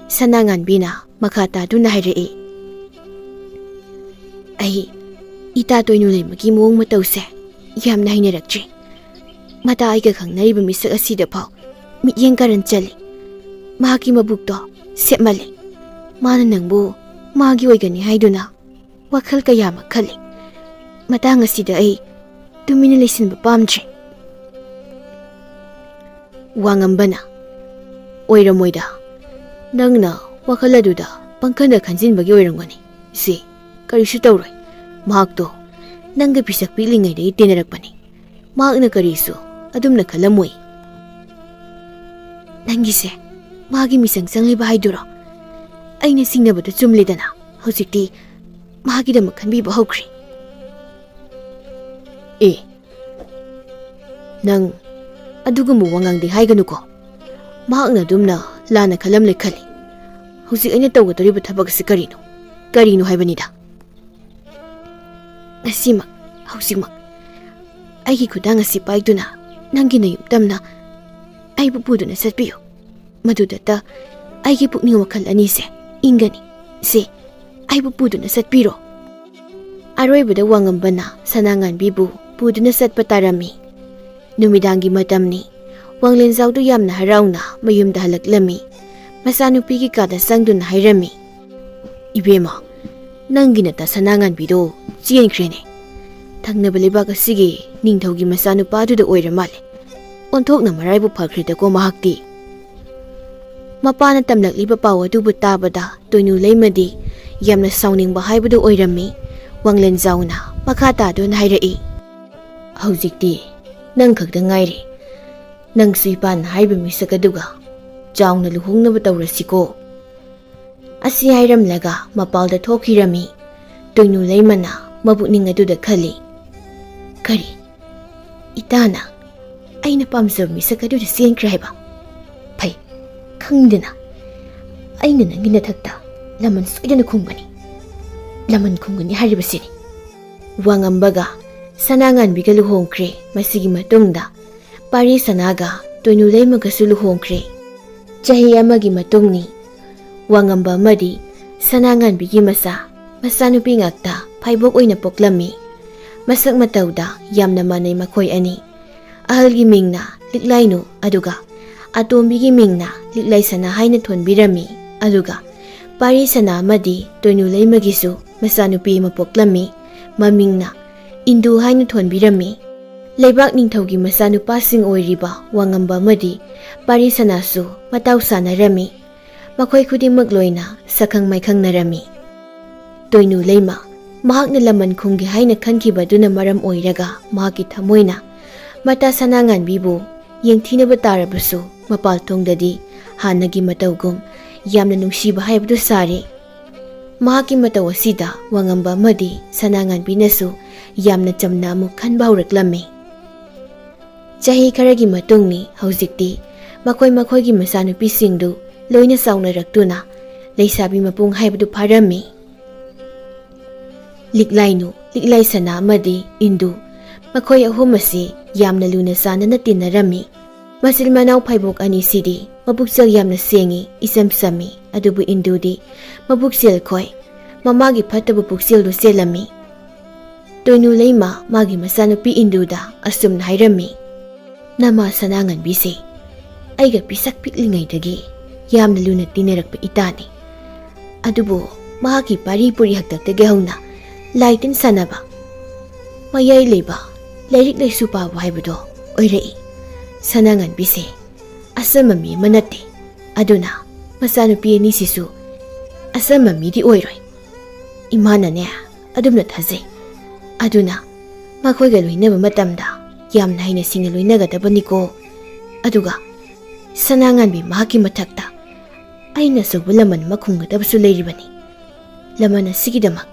ꯁꯅꯥꯉꯥꯟꯕꯤꯅ ꯃꯈꯥ ꯇꯥꯗꯨꯅ ꯍꯥꯏꯔꯛꯏ, "ꯑꯩ ꯏꯇꯥ ꯇꯣꯏꯅꯨ ꯂꯩꯃꯒꯤ ꯃꯑꯣꯡ ꯃꯇꯧꯁꯦ ꯌꯥꯝꯅ ꯍꯩꯅꯔꯛꯇ꯭ꯔꯦ꯫ ꯃꯇꯥ ꯑꯩꯒ ꯈꯪꯅꯔꯤꯕ ꯃꯤꯁꯛ ꯑꯁꯤꯗ ꯐꯥꯎ ꯃꯤꯠꯌꯦꯡ ꯀꯥꯔꯟ ꯆꯜꯂꯤ꯫ ꯃꯍꯥꯛꯀꯤ ꯃꯕꯨꯛꯇꯣ ꯁꯦꯞꯃꯜꯂꯤ꯫ ꯃꯥꯅ ꯅꯪꯕꯨ ꯃꯥꯒꯤ ꯑꯣꯏꯒꯅꯤ ꯍꯥꯏꯗꯨꯅ ꯋꯥꯈꯜ ꯀꯌꯥ ꯑꯃ ꯈꯜꯂꯤ꯫ ꯃꯇꯥꯡ ꯑꯁꯤꯗ ꯑꯩ ꯇꯨꯃꯤꯟꯅ ꯂꯩꯁꯤꯟꯕ ꯄꯥꯝꯗ꯭ꯔꯦ꯫" ꯋꯥꯉꯝꯕꯅ, "ꯑꯣꯏꯔꯝꯃꯣꯏꯗ꯫ ꯅꯪꯅ ꯋꯥꯈꯜ ꯑꯗꯨꯗ ꯄꯪꯈꯟꯗ ꯈꯟꯖꯤꯟꯕꯒꯤ ꯑꯣꯏꯔꯝꯒꯅꯤ꯫ ꯁꯤ ꯀꯔꯤꯁꯨ ꯇꯧꯔꯣꯏ꯫ ꯃꯍꯥꯛꯇꯣ ꯅꯪꯒ ꯄꯤꯁꯛ ꯄꯤꯛꯂꯤꯉꯩꯗꯒꯤ ꯇꯤꯟꯅꯔꯛꯄꯅꯤ꯫ ꯃꯍꯥꯛꯅ ꯀꯔꯤꯁꯨ ꯑꯗꯨꯝꯅ ꯈꯜꯂꯝꯃꯣꯏ꯫" "ꯅꯪꯒꯤꯁꯦ ꯃꯥꯒꯤ ꯃꯤꯆꯪ ꯆꯪꯂꯤꯕ ꯍꯥꯏꯗꯨꯔꯣ? ꯑꯩꯅ ꯁꯤꯡꯅꯕꯗꯨ ꯆꯨꯝꯂꯦꯗꯅ꯫ ꯍꯧꯖꯤꯛꯇꯤ ꯃꯍꯥꯛꯀꯤꯗꯃꯛ ꯈꯟꯕꯤꯕ ꯍꯧꯈ꯭ꯔꯦ꯫ ꯑꯦ, ꯅꯪ ꯑꯗꯨꯒꯨꯝꯕ ꯋꯥꯉꯥꯡꯗꯤ ꯍꯥꯏꯒꯅꯨꯀꯣ꯫ ꯃꯍꯥꯛꯅ ꯑꯗꯨꯝꯅ ꯂꯥꯟꯅ ꯈꯜꯂꯝꯂꯦ ꯈꯜꯂꯤ꯫ ꯍꯧꯖꯤꯛ ꯑꯩꯅ ꯇꯧꯒꯗꯧꯔꯤꯕ ꯊꯕꯛ ꯑꯁꯤ ꯀꯔꯤꯅꯣ? ꯀꯔꯤꯅꯣ ꯍꯥꯏꯕꯅꯤꯗ? ꯉꯁꯤꯃꯛ, ꯍꯧꯖꯤꯛꯃꯛ ꯑꯩꯒꯤ ꯈꯨꯗꯥꯡ ꯑꯁꯤ ꯄꯥꯏꯗꯨꯅ ꯅꯪꯒꯤ ꯅꯌꯨꯝ ꯇꯝꯅ ꯑꯩꯕꯨ ꯄꯨꯗꯨꯅ ꯆꯠꯄꯤꯌꯨ꯫ ꯃꯗꯨꯗꯇ ꯑꯩꯒꯤ ꯄꯨꯛꯅꯤꯡ ꯋꯥꯈꯜ ꯑꯅꯤꯁꯦ ꯏꯪꯒꯅꯤ꯫ ꯁꯦ, ꯑꯩꯕꯨ ꯄꯨꯗꯨꯅ ꯆꯠꯄꯤꯔꯣ꯫ ꯑꯔꯣꯏꯕꯗ ꯋꯥꯉꯝꯕꯅ ꯁꯅꯥꯉꯥꯟꯕꯤꯕꯨ ꯄꯨꯗꯨꯅ ꯆꯠꯄ ꯇꯥꯔꯝꯃꯤ꯫ ꯅꯨꯃꯤꯗꯥꯡꯒꯤ ꯃꯇꯝꯅꯤ꯫ ꯋꯥꯡꯂꯦꯟꯖꯥꯎꯗꯨ ꯌꯥꯝꯅ ꯍꯔꯥꯎꯅ ꯃꯌꯨꯝꯗ ꯍꯜꯂꯛꯂꯝꯃꯤ꯫ ꯃꯆꯥꯅꯨꯄꯤꯒꯤ ꯀꯥꯗ ꯆꯪꯗꯨꯅ ꯍꯥꯏꯔꯝꯃꯤ, "ꯏꯕꯦꯝꯃ, ꯅꯪꯒꯤ ꯅꯇꯥ ꯁꯅꯥꯉꯥꯟꯕꯤꯗꯣ ꯆꯦꯟꯈ꯭ꯔꯦꯅꯦ꯫ ꯊꯪꯅꯕ ꯂꯩꯕꯥꯛ ꯑꯁꯤꯒꯤ ꯅꯤꯡꯊꯧꯒꯤ ꯃꯆꯥꯅꯨꯄꯥꯗꯨꯗ ꯑꯣꯏꯔ ꯃꯥꯜꯂꯦ꯫ ꯑꯣꯟꯊꯣꯛꯅ ꯃꯔꯥꯏꯕꯛ ꯐꯈ꯭ꯔꯦꯗꯀꯣ ꯃꯍꯥꯛꯇꯤ꯫" ꯃꯄꯥꯅ ꯇꯝꯂꯛꯂꯤꯕ ꯄꯥꯎ ꯑꯗꯨꯕꯨ ꯇꯥꯕꯗ ꯇꯣꯏꯅꯨ ꯂꯩꯃꯗꯤ ꯌꯥꯝꯅ ꯁꯥꯎꯅꯤꯡꯕ ꯍꯥꯏꯕꯗꯨ ꯑꯣꯏꯔꯝꯃꯤ꯫ ꯋꯥꯡꯂꯦꯟꯖꯥꯎꯅ ꯃꯈꯥ ꯇꯥꯗꯨꯅ ꯍꯥꯏꯔꯛꯏ, "ꯍꯧꯖꯤꯛꯇꯤ ꯅꯪ ꯈꯛꯇ ꯉꯥꯏꯔꯦ꯫ ꯅꯪꯁꯨ ꯏꯄꯥꯅ ꯍꯥꯏꯕ ꯃꯤꯁꯛ ꯑꯗꯨꯒ ꯆꯥꯎꯅ ꯂꯨꯍꯣꯡꯅꯕ ꯇꯧꯔꯁꯤꯀꯣ꯫" ꯑꯁꯤ ꯍꯥꯏꯔꯝꯂꯒ ꯃꯄꯥꯜꯗ ꯊꯣꯛꯈꯤꯔꯝꯃꯤ꯫ ꯇꯣꯏꯅꯨ ꯂꯩꯃꯅ ꯃꯕꯨꯛꯅꯤꯡ ꯑꯗꯨꯗ ꯈꯜꯂꯤ, "ꯀꯔꯤ? ꯏꯇꯥꯅ ꯑꯩꯅ ꯄꯥꯝꯖꯕ ꯃꯤꯁꯛ ꯑꯗꯨꯗ ꯆꯦꯟꯈ꯭ꯔꯦ ꯍꯥꯏꯕ? ꯐꯩ, ꯈꯪꯗꯅ ꯑꯩꯅ ꯅꯪꯒꯤ ꯅꯊꯛꯇ ꯂꯃꯟ ꯁꯣꯏꯗꯅ ꯈꯨꯝꯒꯅꯤ꯫ ꯂꯃꯟ ꯈꯨꯝꯒꯅꯤ ꯍꯥꯏꯔꯤꯕꯁꯤꯅꯤ꯫" ꯋꯥꯉꯝꯕꯒ ꯁꯅꯥꯉꯥꯟꯕꯤꯒ ꯂꯨꯍꯣꯡꯈ꯭ꯔꯦ꯫ ꯃꯁꯤꯒꯤ ꯃꯇꯨꯡꯗ ꯄꯥꯔꯤ ꯁꯅꯥꯒ ꯇꯣꯏꯅꯨ ꯂꯩꯃꯒꯁꯨ ꯂꯨꯍꯣꯡꯈ꯭ꯔꯦ꯫ ꯆꯍꯤ ꯑꯃꯒꯤ ꯃꯇꯨꯡꯅꯤ꯫ ꯋꯥꯉꯝꯕ ꯑꯃꯗꯤ ꯁꯅꯥꯉꯥꯟꯕꯤꯒꯤ ꯃꯆꯥ, ꯃꯆꯥꯅꯨꯄꯤ ꯉꯥꯛꯇ ꯐꯥꯏꯕꯣꯛ ꯑꯣꯏꯅ ꯄꯣꯛꯂꯝꯃꯤ꯫ ꯃꯁꯛ ꯃꯇꯧꯗ ꯌꯥꯝꯅ ꯃꯥꯟꯅꯩ ꯃꯈꯣꯏ ꯑꯅꯤ꯫ ꯑꯍꯜꯒꯤ ꯃꯤꯡꯅ ꯂꯤꯛꯂꯥꯏꯅꯨ, ꯑꯗꯨꯒ ꯑꯇꯣꯝꯕꯤꯒꯤ ꯃꯤꯡꯅ ꯂꯤꯛꯂꯥꯏ ꯁꯅꯥ ꯍꯥꯏꯅ ꯊꯣꯟꯕꯤꯔꯝꯃꯤ꯫ ꯑꯗꯨꯒ ꯄꯥꯔꯤ ꯁꯅꯥ ꯑꯃꯗꯤ ꯇꯣꯏꯅꯨ ꯂꯩꯃꯒꯤꯁꯨ ꯃꯆꯥꯅꯨꯄꯤ ꯑꯃ ꯄꯣꯛꯂꯝꯃꯤ꯫ ꯃꯃꯤꯡꯅ ꯏꯟꯗꯨ ꯍꯥꯏꯅ ꯊꯣꯟꯕꯤꯔꯝꯃꯤ꯫ ꯂꯩꯕꯥꯛ ꯅꯤꯡꯊꯧꯒꯤ ꯃꯆꯥꯅꯨꯄꯥꯁꯤꯡ ꯑꯣꯏꯔꯤꯕ ꯋꯥꯉꯝꯕ ꯑꯃꯗꯤ ꯄꯥꯔꯤ ꯁꯅꯥꯁꯨ ꯃꯇꯥꯎ ꯁꯥꯟꯅꯔꯝꯃꯤ꯫ ꯃꯈꯣꯏ ꯈꯨꯗꯤꯡꯃꯛ ꯂꯣꯏꯅ ꯁꯛꯈꯪ ꯃꯥꯏꯈꯪꯅꯔꯝꯃꯤ꯫ ꯇꯣꯏꯅꯨ ꯂꯩꯃ ꯃꯍꯥꯛꯅ ꯂꯃꯟ ꯈꯨꯝꯒꯦ ꯍꯥꯏꯅ ꯈꯟꯈꯤꯕꯗꯨꯅ ꯃꯔꯝ ꯑꯣꯏꯔꯒ ꯃꯍꯥꯛꯀꯤ ꯊꯃꯣꯏꯅ ꯃꯇꯥ ꯁꯅꯥꯉꯥꯟꯕꯤꯕꯨ ꯌꯦꯡꯊꯤꯅꯕ ꯇꯥꯔꯕꯁꯨ ꯃꯄꯥꯜ ꯊꯣꯡꯗꯗꯤ ꯍꯥꯟꯅꯒꯤ ꯃꯇꯧꯒꯨꯝ ꯌꯥꯝꯅ ꯅꯨꯡꯁꯤꯕ ꯍꯥꯏꯕꯗꯨ ꯁꯥꯔꯦ꯫ ꯃꯍꯥꯛꯀꯤ ꯃꯇꯧ ꯑꯁꯤꯗ ꯋꯥꯉꯝꯕ ꯑꯃꯗꯤ ꯁꯅꯥꯉꯥꯟꯕꯤꯅꯁꯨ ꯌꯥꯝꯅ ꯆꯝꯅ ꯑꯃꯨꯛ ꯈꯟꯕ ꯍꯧꯔꯛꯂꯝꯃꯤ꯫ ꯆꯍꯤ ꯈꯔꯒꯤ ꯃꯇꯨꯡꯅꯤ ꯍꯧꯖꯤꯛꯇꯤ ꯃꯈꯣꯏ ꯃꯈꯣꯏꯒꯤ ꯃꯆꯥꯅꯨꯄꯤꯁꯤꯡꯗꯨ ꯂꯣꯏꯅ ꯆꯥꯎꯅꯔꯛꯇꯨꯅ ꯂꯩꯁꯥꯕꯤ ꯃꯄꯨꯡ ꯍꯥꯏꯕꯗꯨ ꯐꯥꯔꯝꯃꯤ꯫ ꯂꯤꯛꯂꯥꯏꯅꯨ, ꯂꯤꯛꯂꯥꯏ ꯁꯅꯥ ꯑꯃꯗꯤ ꯏꯟꯗꯨ, ꯃꯈꯣꯏ ꯑꯍꯨꯝ ꯑꯁꯤ ꯌꯥꯝꯅ ꯂꯨꯅ ꯆꯥꯟꯅꯅ ꯇꯤꯟꯅꯔꯝꯃꯤ꯫ ꯃꯆꯤꯟ ꯃꯅꯥꯎ ꯐꯩꯕꯣꯛ ꯑꯅꯤꯁꯤꯗꯤ ꯃꯄꯨꯛꯆꯦꯜ ꯌꯥꯝꯅ ꯁꯦꯡꯉꯤ, ꯏꯆꯝ ꯆꯝꯃꯤ꯫ ꯑꯗꯨꯕꯨ ꯏꯟꯗꯨꯗꯤ ꯃꯄꯨꯛꯆꯦꯜ ꯈꯣꯏ, ꯃꯃꯥꯒꯤ ꯐꯠꯇꯕ ꯄꯨꯛꯆꯦꯜꯗꯨ ꯆꯦꯜꯂꯝꯃꯤ꯫ ꯇꯣꯏꯅꯨ ꯂꯩꯃ ꯃꯥꯒꯤ ꯃꯆꯥꯅꯨꯄꯤ ꯏꯟꯗꯨꯗ ꯑꯁꯨꯝꯅ ꯍꯥꯏꯔꯝꯃꯤ, "ꯅꯃꯥ ꯁꯅꯥꯉꯟꯕꯤꯁꯦ ꯑꯩꯒ ꯄꯤꯁꯛ ꯄꯤꯛꯂꯤꯉꯩꯗꯒꯤ ꯌꯥꯝꯅ ꯂꯨꯅ ꯇꯤꯟꯅꯔꯛꯄ ꯏꯇꯥꯅꯤ꯫ ꯑꯗꯨꯕꯨ ꯃꯍꯥꯛꯀꯤ ꯄꯥꯔꯤ ꯄꯨꯔꯤ ꯍꯥꯛꯇꯛꯇꯒꯤ ꯍꯧꯅ ꯂꯥꯏ ꯇꯤꯟ ꯁꯥꯟꯅꯕ, ꯃꯌꯥꯏ ꯂꯩꯕ, ꯂꯥꯏꯔꯤꯛ ꯂꯥꯏꯁꯨ ꯄꯥꯕ ꯍꯥꯏꯕꯗꯣ ꯑꯣꯏꯔꯛꯏ꯫ ꯁꯅꯥꯉꯟꯕꯤꯁꯦ ꯑꯆꯝꯕ ꯃꯤ ꯑꯃ ꯅꯠꯇꯦ꯫ ꯑꯗꯨꯅ ꯃꯆꯥꯅꯨꯄꯤ ꯑꯅꯤꯁꯤꯁꯨ ꯑꯆꯝꯕ ꯃꯤꯗꯤ ꯑꯣꯏꯔꯣꯏ꯫ ꯏꯃꯥꯅꯅꯦ ꯑꯗꯨꯝꯅ ꯊꯥꯖꯩ꯫ ꯑꯗꯨꯅ ꯃꯈꯣꯏꯒ ꯂꯣꯏꯅꯕ ꯃꯇꯝꯗ ꯌꯥꯝꯅ ꯍꯩꯅ ꯁꯤꯡꯅ ꯂꯣꯏꯅꯒꯗꯕꯅꯤꯀꯣ꯫ ꯑꯗꯨꯒ ꯁꯅꯥꯉꯥꯟꯕꯤ ꯃꯍꯥꯛꯀꯤ ꯃꯊꯛꯇ ꯑꯩꯅ ꯑꯆꯧꯕ ꯂꯃꯟ ꯑꯃ ꯈꯨꯝꯒꯗꯕꯁꯨ ꯂꯩꯔꯤꯕꯅꯤ꯫ ꯂꯃꯟ ꯑꯁꯤꯒꯤꯗꯃꯛ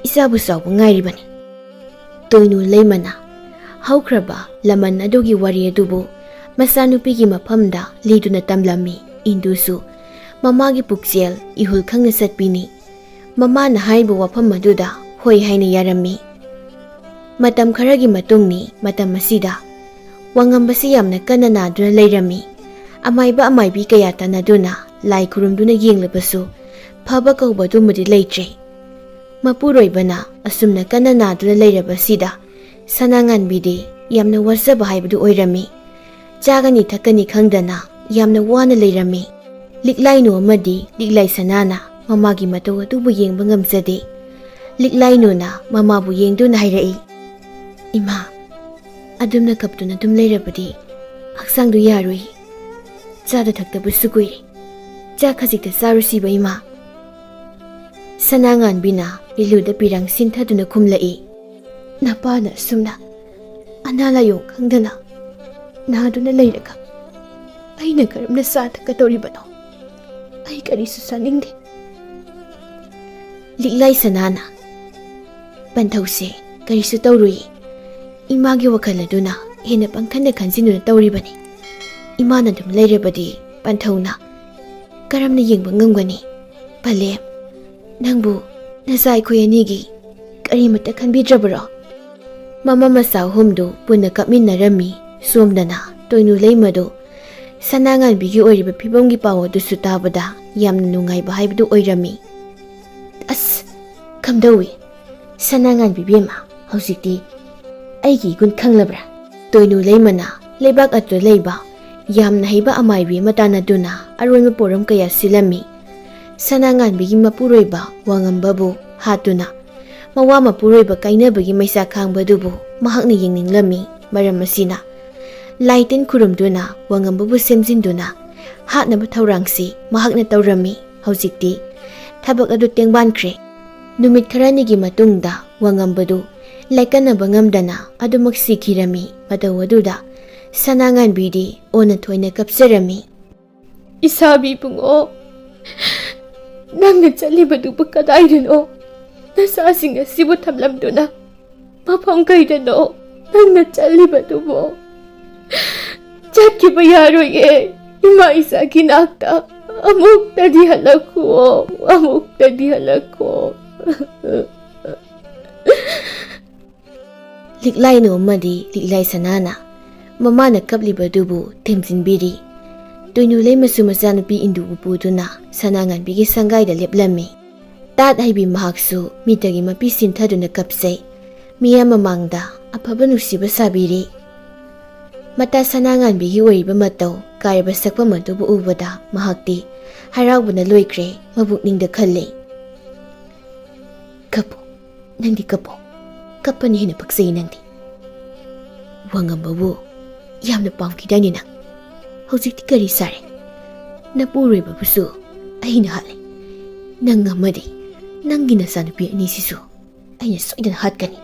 ꯏꯆꯥꯕꯨ ꯆꯥꯎꯕ ꯉꯥꯏꯔꯤꯕꯅꯤ꯫" ꯇꯣꯏꯅꯨ ꯂꯩꯃꯅ ꯍꯧꯈ꯭ꯔꯕ ꯂꯃꯟ ꯑꯗꯨꯒꯤ ꯋꯥꯔꯤ ꯑꯗꯨꯕꯨ ꯃꯆꯥꯅꯨꯄꯤꯒꯤ ꯃꯐꯝꯗ ꯂꯤꯗꯨꯅ ꯇꯝꯂꯝꯃꯤ꯫ ꯏꯟꯗꯨꯁꯨ ꯃꯃꯥꯒꯤ ꯄꯨꯛꯆꯦꯜ ꯏꯍꯨꯜ ꯈꯪꯅ ꯆꯠꯄꯤꯅꯤ꯫ ꯃꯃꯥꯅ ꯍꯥꯏꯔꯤꯕ ꯋꯥꯐꯝ ꯑꯗꯨꯗ ꯍꯣꯏ ꯍꯥꯏꯅ ꯌꯥꯔꯝꯃꯤ꯫ ꯃꯇꯝ ꯈꯔꯒꯤ ꯃꯇꯨꯡꯅꯤ꯫ ꯃꯇꯝ ꯑꯁꯤꯗ ꯋꯥꯉꯝꯕꯁꯤ ꯌꯥꯝꯅ ꯀꯟꯅ ꯅꯥꯗꯨꯅ ꯂꯩꯔꯝꯃꯤ꯫ ꯑꯃꯥꯏꯕ ꯑꯃꯥꯏꯕꯤ ꯀꯌꯥ ꯇꯥꯟꯅꯗꯨꯅ ꯂꯥꯏ ꯈꯨꯔꯨꯝꯗꯨꯅ ꯌꯦꯡꯂꯕꯁꯨ ꯐꯕ ꯀꯧꯕ ꯑꯗꯨꯃꯗꯤ ꯂꯩꯇ꯭ꯔꯦ꯫ ꯃꯄꯨꯔꯣꯏꯕꯅ ꯑꯁꯨꯝꯅ ꯀꯟꯅ ꯅꯥꯗꯨꯅ ꯂꯩꯔꯕꯁꯤꯗ ꯁꯅꯥꯉꯥꯟꯕꯤꯗꯤ ꯌꯥꯝꯅ ꯋꯥꯖꯕ ꯍꯥꯏꯕꯗꯨ ꯑꯣꯏꯔꯝꯃꯤ꯫ ꯆꯥꯒꯅꯤ ꯊꯛꯀꯅꯤ ꯈꯪꯗꯅ ꯌꯥꯝꯅ ꯋꯥꯅ ꯂꯩꯔꯝꯃꯤ꯫ ꯂꯤꯛꯂꯥꯏꯅꯨ ꯑꯃꯗꯤ ꯂꯤꯛꯂꯥꯏ ꯁꯅꯥꯅ ꯃꯃꯥꯒꯤ ꯃꯇꯧ ꯑꯗꯨꯕꯨ ꯌꯦꯡꯕ ꯉꯝꯖꯗꯦ꯫ ꯂꯤꯛꯂꯥꯏꯅꯨꯅ ꯃꯃꯥꯕꯨ ꯌꯦꯡꯗꯨꯅ ꯍꯥꯏꯔꯛꯏ, "ꯏꯃꯥ, ꯑꯗꯨꯝꯅ ꯀꯞꯇꯨꯅ ꯑꯗꯨꯝ ꯂꯩꯔꯕꯗꯤ ꯍꯛꯆꯥꯡꯗꯨ ꯌꯥꯔꯣꯏ꯫ ꯆꯥꯗ ꯊꯛꯇꯕꯁꯨ ꯀꯨꯏꯔꯦ꯫ ꯆꯥꯛ ꯈꯖꯤꯛꯇ ꯆꯥꯔꯨꯁꯤꯕ ꯏꯃꯥ?" ꯁꯅꯥꯉꯥꯟꯕꯤꯅ ꯄꯤꯂꯨꯗ ꯄꯤꯔꯪ ꯁꯤꯟꯊꯗꯨꯅ ꯈꯨꯝꯂꯛꯏ, "ꯅꯄꯥꯅ ꯑꯁꯨꯝꯅ ꯑꯅꯥ ꯂꯥꯏꯌꯣꯡ ꯈꯪꯗꯅ ꯅꯥꯗꯨꯅ ꯂꯩꯔꯒ ꯑꯩꯅ ꯀꯔꯝꯅ ꯆꯥ ꯊꯛꯀꯗꯧꯔꯤꯕꯅꯣ? ꯑꯩ ꯀꯔꯤꯁꯨ ꯆꯥꯅꯤꯡꯗꯦ꯫ ꯂꯤꯛꯂꯥꯏ ꯁꯅꯥꯅ, "ꯄꯟꯊꯧꯁꯦ ꯀꯔꯤꯁꯨ ꯇꯧꯔꯨꯏ꯫ ꯏꯃꯥꯒꯤ ꯋꯥꯈꯜ ꯑꯗꯨꯅ ꯍꯦꯟꯅ ꯄꯪꯈꯟꯗ ꯈꯟꯖꯤꯟꯗꯨꯅ ꯇꯧꯔꯤꯕꯅꯤ꯫ ꯏꯃꯥꯅ ꯑꯗꯨꯝ ꯂꯩꯔꯕꯗꯤ ꯄꯟꯊꯧꯅ ꯀꯔꯝꯅ ꯌꯦꯡꯕ ꯉꯝꯒꯅꯤ? ꯄꯂꯦꯝ, ꯅꯪꯕꯨ ꯅꯆꯥ ꯑꯩꯈꯣꯏ ꯑꯅꯤꯒꯤ ꯀꯔꯤꯃꯠꯇ ꯈꯟꯕꯤꯗ꯭ꯔꯕꯔꯣ?" ꯃꯃꯥ ꯃꯆꯥ ꯑꯍꯨꯝꯗꯨ ꯄꯨꯟꯅ ꯀꯞꯃꯤꯟꯅꯔꯝꯃꯤ꯫ ꯁꯣꯝꯗꯅ ꯇꯣꯏꯅꯨ ꯂꯩꯃꯗꯨ ꯁꯅꯥꯉꯥꯟꯕꯤꯒꯤ ꯑꯣꯏꯔꯤꯕ ꯐꯤꯕꯝꯒꯤ ꯄꯥꯎ ꯑꯗꯨꯁꯨ ꯇꯥꯕꯗ ꯌꯥꯝꯅ ꯅꯨꯡꯉꯥꯏꯕ ꯍꯥꯏꯕꯗꯨ ꯑꯣꯏꯔꯝꯃꯤ꯫ "ꯑꯁ, ꯀꯝꯗꯧꯏ? ꯁꯅꯥꯉꯥꯟꯕꯤ ꯕꯦꯝꯃ, ꯍꯧꯖꯤꯛꯇꯤ ꯑꯩꯒꯤ ꯏꯒꯨꯟ ꯈꯪꯂꯕ꯭ꯔꯥ?" ꯇꯣꯏꯅꯨ ꯂꯩꯃꯅ ꯂꯩꯕꯥꯛ ꯑꯗꯨꯗ ꯂꯩꯕ ꯌꯥꯝꯅ ꯍꯩꯕ ꯑꯃꯥꯏꯕꯤ ꯑꯃ ꯇꯥꯟꯅꯗꯨꯅ ꯑꯔꯣꯟꯕ ꯄꯣꯔꯝ ꯀꯌꯥ ꯁꯤꯜꯂꯝꯃꯤ꯫ ꯁꯅꯥꯉꯥꯟꯕꯤꯒꯤ ꯃꯄꯨꯔꯣꯏꯕ ꯋꯥꯉꯝꯕꯕꯨ ꯍꯥꯠꯇꯨꯅ ꯃꯋꯥ ꯃꯄꯨꯔꯣꯏꯕ ꯀꯥꯏꯅꯕꯒꯤ ꯃꯩꯁꯥ ꯈꯥꯡꯕꯗꯨꯕꯨ ꯃꯍꯥꯛꯅ ꯌꯦꯡꯅꯤꯡꯂꯝꯃꯤ꯫ ꯃꯔꯝ ꯑꯁꯤꯅ ꯂꯥꯏ ꯇꯤꯟ ꯈꯨꯔꯨꯝꯗꯨꯅ ꯋꯥꯉꯝꯕꯕꯨ ꯁꯦꯝꯖꯤꯟꯗꯨꯅ ꯍꯥꯠꯅꯕ ꯊꯧꯔꯥꯡꯁꯤ ꯃꯍꯥꯛꯅ ꯇꯧꯔꯝꯃꯤ꯫ ꯍꯧꯖꯤꯛꯇꯤ ꯊꯕꯛ ꯑꯗꯨ ꯇꯦꯡꯕꯥꯟꯈ꯭ꯔꯦ꯫ ꯅꯨꯃꯤꯠ ꯈꯔꯅꯤꯒꯤ ꯃꯇꯨꯡꯗ ꯋꯥꯉꯝꯕꯗꯨ ꯂꯥꯏꯀꯠꯅꯕ ꯉꯝꯗꯅ ꯑꯗꯨꯃꯛ ꯁꯤꯈꯤꯔꯝꯃꯤ꯫ ꯃꯇꯧ ꯑꯗꯨꯗ ꯁꯅꯥꯉꯥꯟꯕꯤꯗꯤ ꯑꯣꯟꯅ ꯊꯣꯏꯅ ꯀꯞꯆꯔꯝꯃꯤ꯫ "ꯏꯁꯥꯕꯤ ꯏꯕꯨꯡꯉꯣ, ꯅꯪꯅ ꯆꯠꯂꯤꯕꯗꯨꯕꯨ ꯀꯗꯥꯏꯗꯅꯣ? ꯅꯆꯥꯁꯤꯡ ꯑꯁꯤꯕꯨ ꯊꯝꯂꯝꯗꯨꯅ ꯃꯐꯝ ꯀꯩꯗꯅꯣ ꯅꯪꯅ ꯆꯠꯂꯤꯕꯗꯨꯕꯨ? ꯆꯠꯈꯤꯕ ꯌꯥꯔꯣꯏꯌꯦ꯫ ꯏꯃꯥ ꯏꯆꯥꯒꯤ ꯅꯥꯛꯇ ꯑꯃꯨꯛꯇꯗꯤ ꯍꯜꯂꯛꯈꯨꯑꯣ, ꯑꯃꯨꯛꯇꯗꯤ ꯍꯜꯂꯛꯈꯨꯑꯣ꯫" ꯂꯤꯛꯂꯥꯏ ꯅꯣꯝꯃꯗꯤ ꯂꯤꯛꯂꯥꯏ ꯁꯅꯥꯅ ꯃꯃꯥꯅ ꯀꯞꯂꯤꯕꯗꯨꯕꯨ ꯊꯦꯝꯖꯤꯟꯕꯤꯔꯤ꯫ ꯇꯣꯏꯅꯨ ꯂꯩꯃꯁꯨ ꯃꯆꯥꯅꯨꯄꯤ ꯏꯟꯗꯨꯕꯨ ꯄꯨꯗꯨꯅ ꯁꯅꯥꯉꯥꯟꯕꯤꯒꯤ ꯁꯪꯒꯥꯏꯗ ꯂꯦꯞꯂꯝꯃꯤ꯫ ꯇꯥꯠ ꯍꯩꯕꯤ ꯃꯍꯥꯛꯁꯨ ꯃꯤꯇꯒꯤ ꯃꯄꯤ ꯁꯤꯟꯊꯗꯨꯅ ꯀꯞꯆꯩ꯫ ꯃꯤꯌꯥꯝ ꯃꯃꯥꯡꯗ ꯑꯐꯕ ꯅꯨꯡꯁꯤꯕ ꯁꯥꯕꯤꯔꯤ꯫ ꯃꯇꯥ ꯁꯅꯥꯉꯥꯟꯕꯤꯒꯤ ꯑꯣꯏꯔꯤꯕ ꯃꯇꯧ ꯀꯥꯏꯔꯕ ꯁꯛꯐꯝ ꯑꯗꯨꯕꯨ ꯎꯕꯗ ꯃꯍꯥꯛꯇꯤ ꯍꯔꯥꯎꯕꯅ ꯂꯣꯏꯈ꯭ꯔꯦ꯫ ꯃꯕꯨꯛꯅꯤꯡꯗ ꯈꯜꯂꯤ, "ꯀꯞꯄꯨ, ꯅꯪꯗꯤ ꯀꯞꯄꯨ꯫ ꯀꯞꯄꯅ ꯍꯦꯟꯅ ꯄꯛꯆꯩ ꯅꯪꯗꯤ꯫ ꯋꯥꯉꯝꯕꯕꯨ ꯌꯥꯝꯅ ꯄꯥꯝꯈꯤꯗꯥꯏꯅꯦ ꯅꯪ? ꯍꯧꯖꯤꯛꯇꯤ ꯀꯔꯤ ꯁꯥꯔꯦ? ꯅꯄꯨꯔꯣꯏꯕꯕꯨꯁꯨ ꯑꯩꯅ ꯍꯥꯠꯂꯦ꯫ ꯅꯪ ꯑꯃꯗꯤ ꯅꯪꯒꯤ ꯅꯆꯥꯅꯨꯄꯤ ꯑꯅꯤꯁꯤꯁꯨ ꯑꯩꯅ ꯁꯣꯏꯗꯅ ꯍꯥꯠꯀꯅꯤ꯫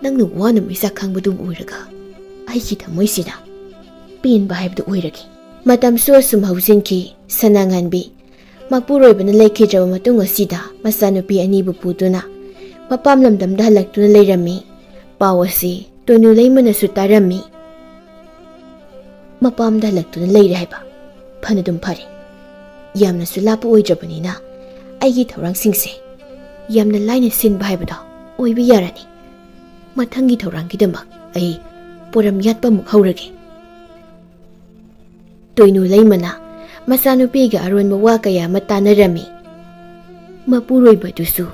ꯅꯪꯅ ꯋꯥꯅ ꯃꯩꯁꯥ ꯈꯥꯡꯕꯗꯨ ꯎꯔꯒ ꯑꯩꯒꯤ ꯊꯃꯣꯏꯁꯤꯗ ꯄꯦꯟꯕ ꯍꯥꯏꯕꯗꯨ ꯑꯣꯏꯔꯒꯦ꯫ ꯃꯇꯝꯁꯨ ꯑꯁꯨꯝ ꯍꯧꯖꯤꯟꯈꯤ꯫ ꯁꯅꯥꯉꯥꯟꯕꯤ ꯃꯄꯨꯔꯣꯏꯕꯅ ꯂꯩꯈꯤꯗ꯭ꯔꯕ ꯃꯇꯨꯡ ꯑꯁꯤꯗ ꯃꯆꯥꯅꯨꯄꯤ ꯑꯅꯤꯕꯨ ꯄꯨꯗꯨꯅ ꯃꯄꯥꯝ ꯂꯝꯗꯝꯗ ꯍꯜꯂꯛꯇꯨꯅ ꯂꯩꯔꯝꯃꯤ꯫ ꯄꯥꯎ ꯑꯁꯤ ꯇꯣꯏꯅꯨ ꯂꯩꯃꯅꯁꯨ ꯇꯥꯔꯝꯃꯤ꯫ "ꯃꯄꯥꯝꯗ ꯍꯜꯂꯛꯇꯨꯅ ꯂꯩꯔꯦ ꯍꯥꯏꯕ? ꯐꯅꯗꯨꯝ ꯐꯔꯦ꯫ ꯌꯥꯝꯅꯁꯨ ꯂꯥꯞꯄ ꯑꯣꯏꯗ꯭ꯔꯕꯅꯤꯅ ꯑꯩꯒꯤ ꯊꯧꯔꯥꯡꯁꯤꯡꯁꯦ ꯌꯥꯝꯅ ꯂꯥꯏꯅ ꯁꯤꯟꯕ ꯍꯥꯏꯕꯗꯣ ꯑꯣꯏꯕ ꯌꯥꯔꯅꯤ꯫ ꯃꯊꯪꯒꯤ ꯊꯧꯔꯥꯡꯒꯤꯗꯃꯛ ꯑꯩ ꯄꯣꯔꯝ ꯌꯥꯠꯄ ꯑꯃꯨꯛ ꯍꯧꯔꯒꯦ꯫" ꯇꯣꯏꯅꯨ ꯂꯩꯃꯅ ꯃꯆꯥꯅꯨꯄꯤꯒ ꯑꯔꯣꯟꯕ ꯋꯥ ꯀꯌꯥ ꯑꯃ ꯇꯥꯟꯅꯔꯝꯃꯤ꯫ ꯃꯄꯨꯔꯣꯏꯕꯗꯨꯁꯨ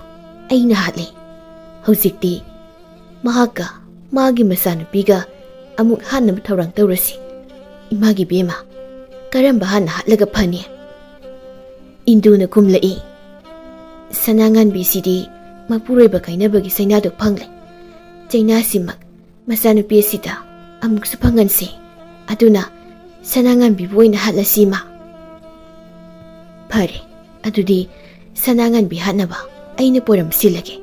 ꯑꯩꯅ ꯍꯥꯠꯂꯦ꯫ ꯍꯧꯖꯤꯛꯇꯤ ꯃꯍꯥꯛꯀ ꯃꯥꯒꯤ ꯃꯆꯥꯅꯨꯄꯤꯒ ꯑꯃꯨꯛ ꯍꯥꯠꯅꯕ ꯊꯧꯔꯥꯡ ꯇꯧꯔꯁꯤ꯫ ꯏꯃꯥꯒꯤ ꯕꯦꯝꯃ, ꯀꯔꯝꯕ ꯍꯥꯟꯅ ꯍꯥꯠꯂꯒ ꯐꯅꯤ? ꯏꯟꯗꯨꯅ ꯈꯨꯝꯂꯛꯏ꯫ ꯁꯅꯥꯉꯥꯟꯕꯤꯁꯤꯗꯤ ꯃꯄꯨꯔꯣꯏꯕ ꯀꯥꯏꯅꯕꯒꯤ ꯆꯩꯅꯥꯗꯣ ꯐꯪꯂꯦ꯫ ꯆꯩꯅꯥꯁꯤꯃꯛ ꯃꯆꯥꯅꯨꯄꯤ ꯑꯁꯤꯗ ꯑꯃꯨꯛꯁꯨ ꯐꯪꯍꯟꯁꯤ꯫ ꯑꯗꯨꯅ ꯁꯅꯥꯉꯥꯟꯕꯤꯕꯨ ꯑꯣꯏꯅ ꯍꯥꯠꯂꯁꯤ ꯏꯃꯥ꯫ ꯐꯔꯦ, ꯑꯗꯨꯗꯤ ꯁꯅꯥꯉꯥꯟꯕꯤ ꯍꯥꯠꯅꯕ ꯑꯩꯅ ꯄꯣꯔꯝ ꯁꯤꯜꯂꯒꯦ꯫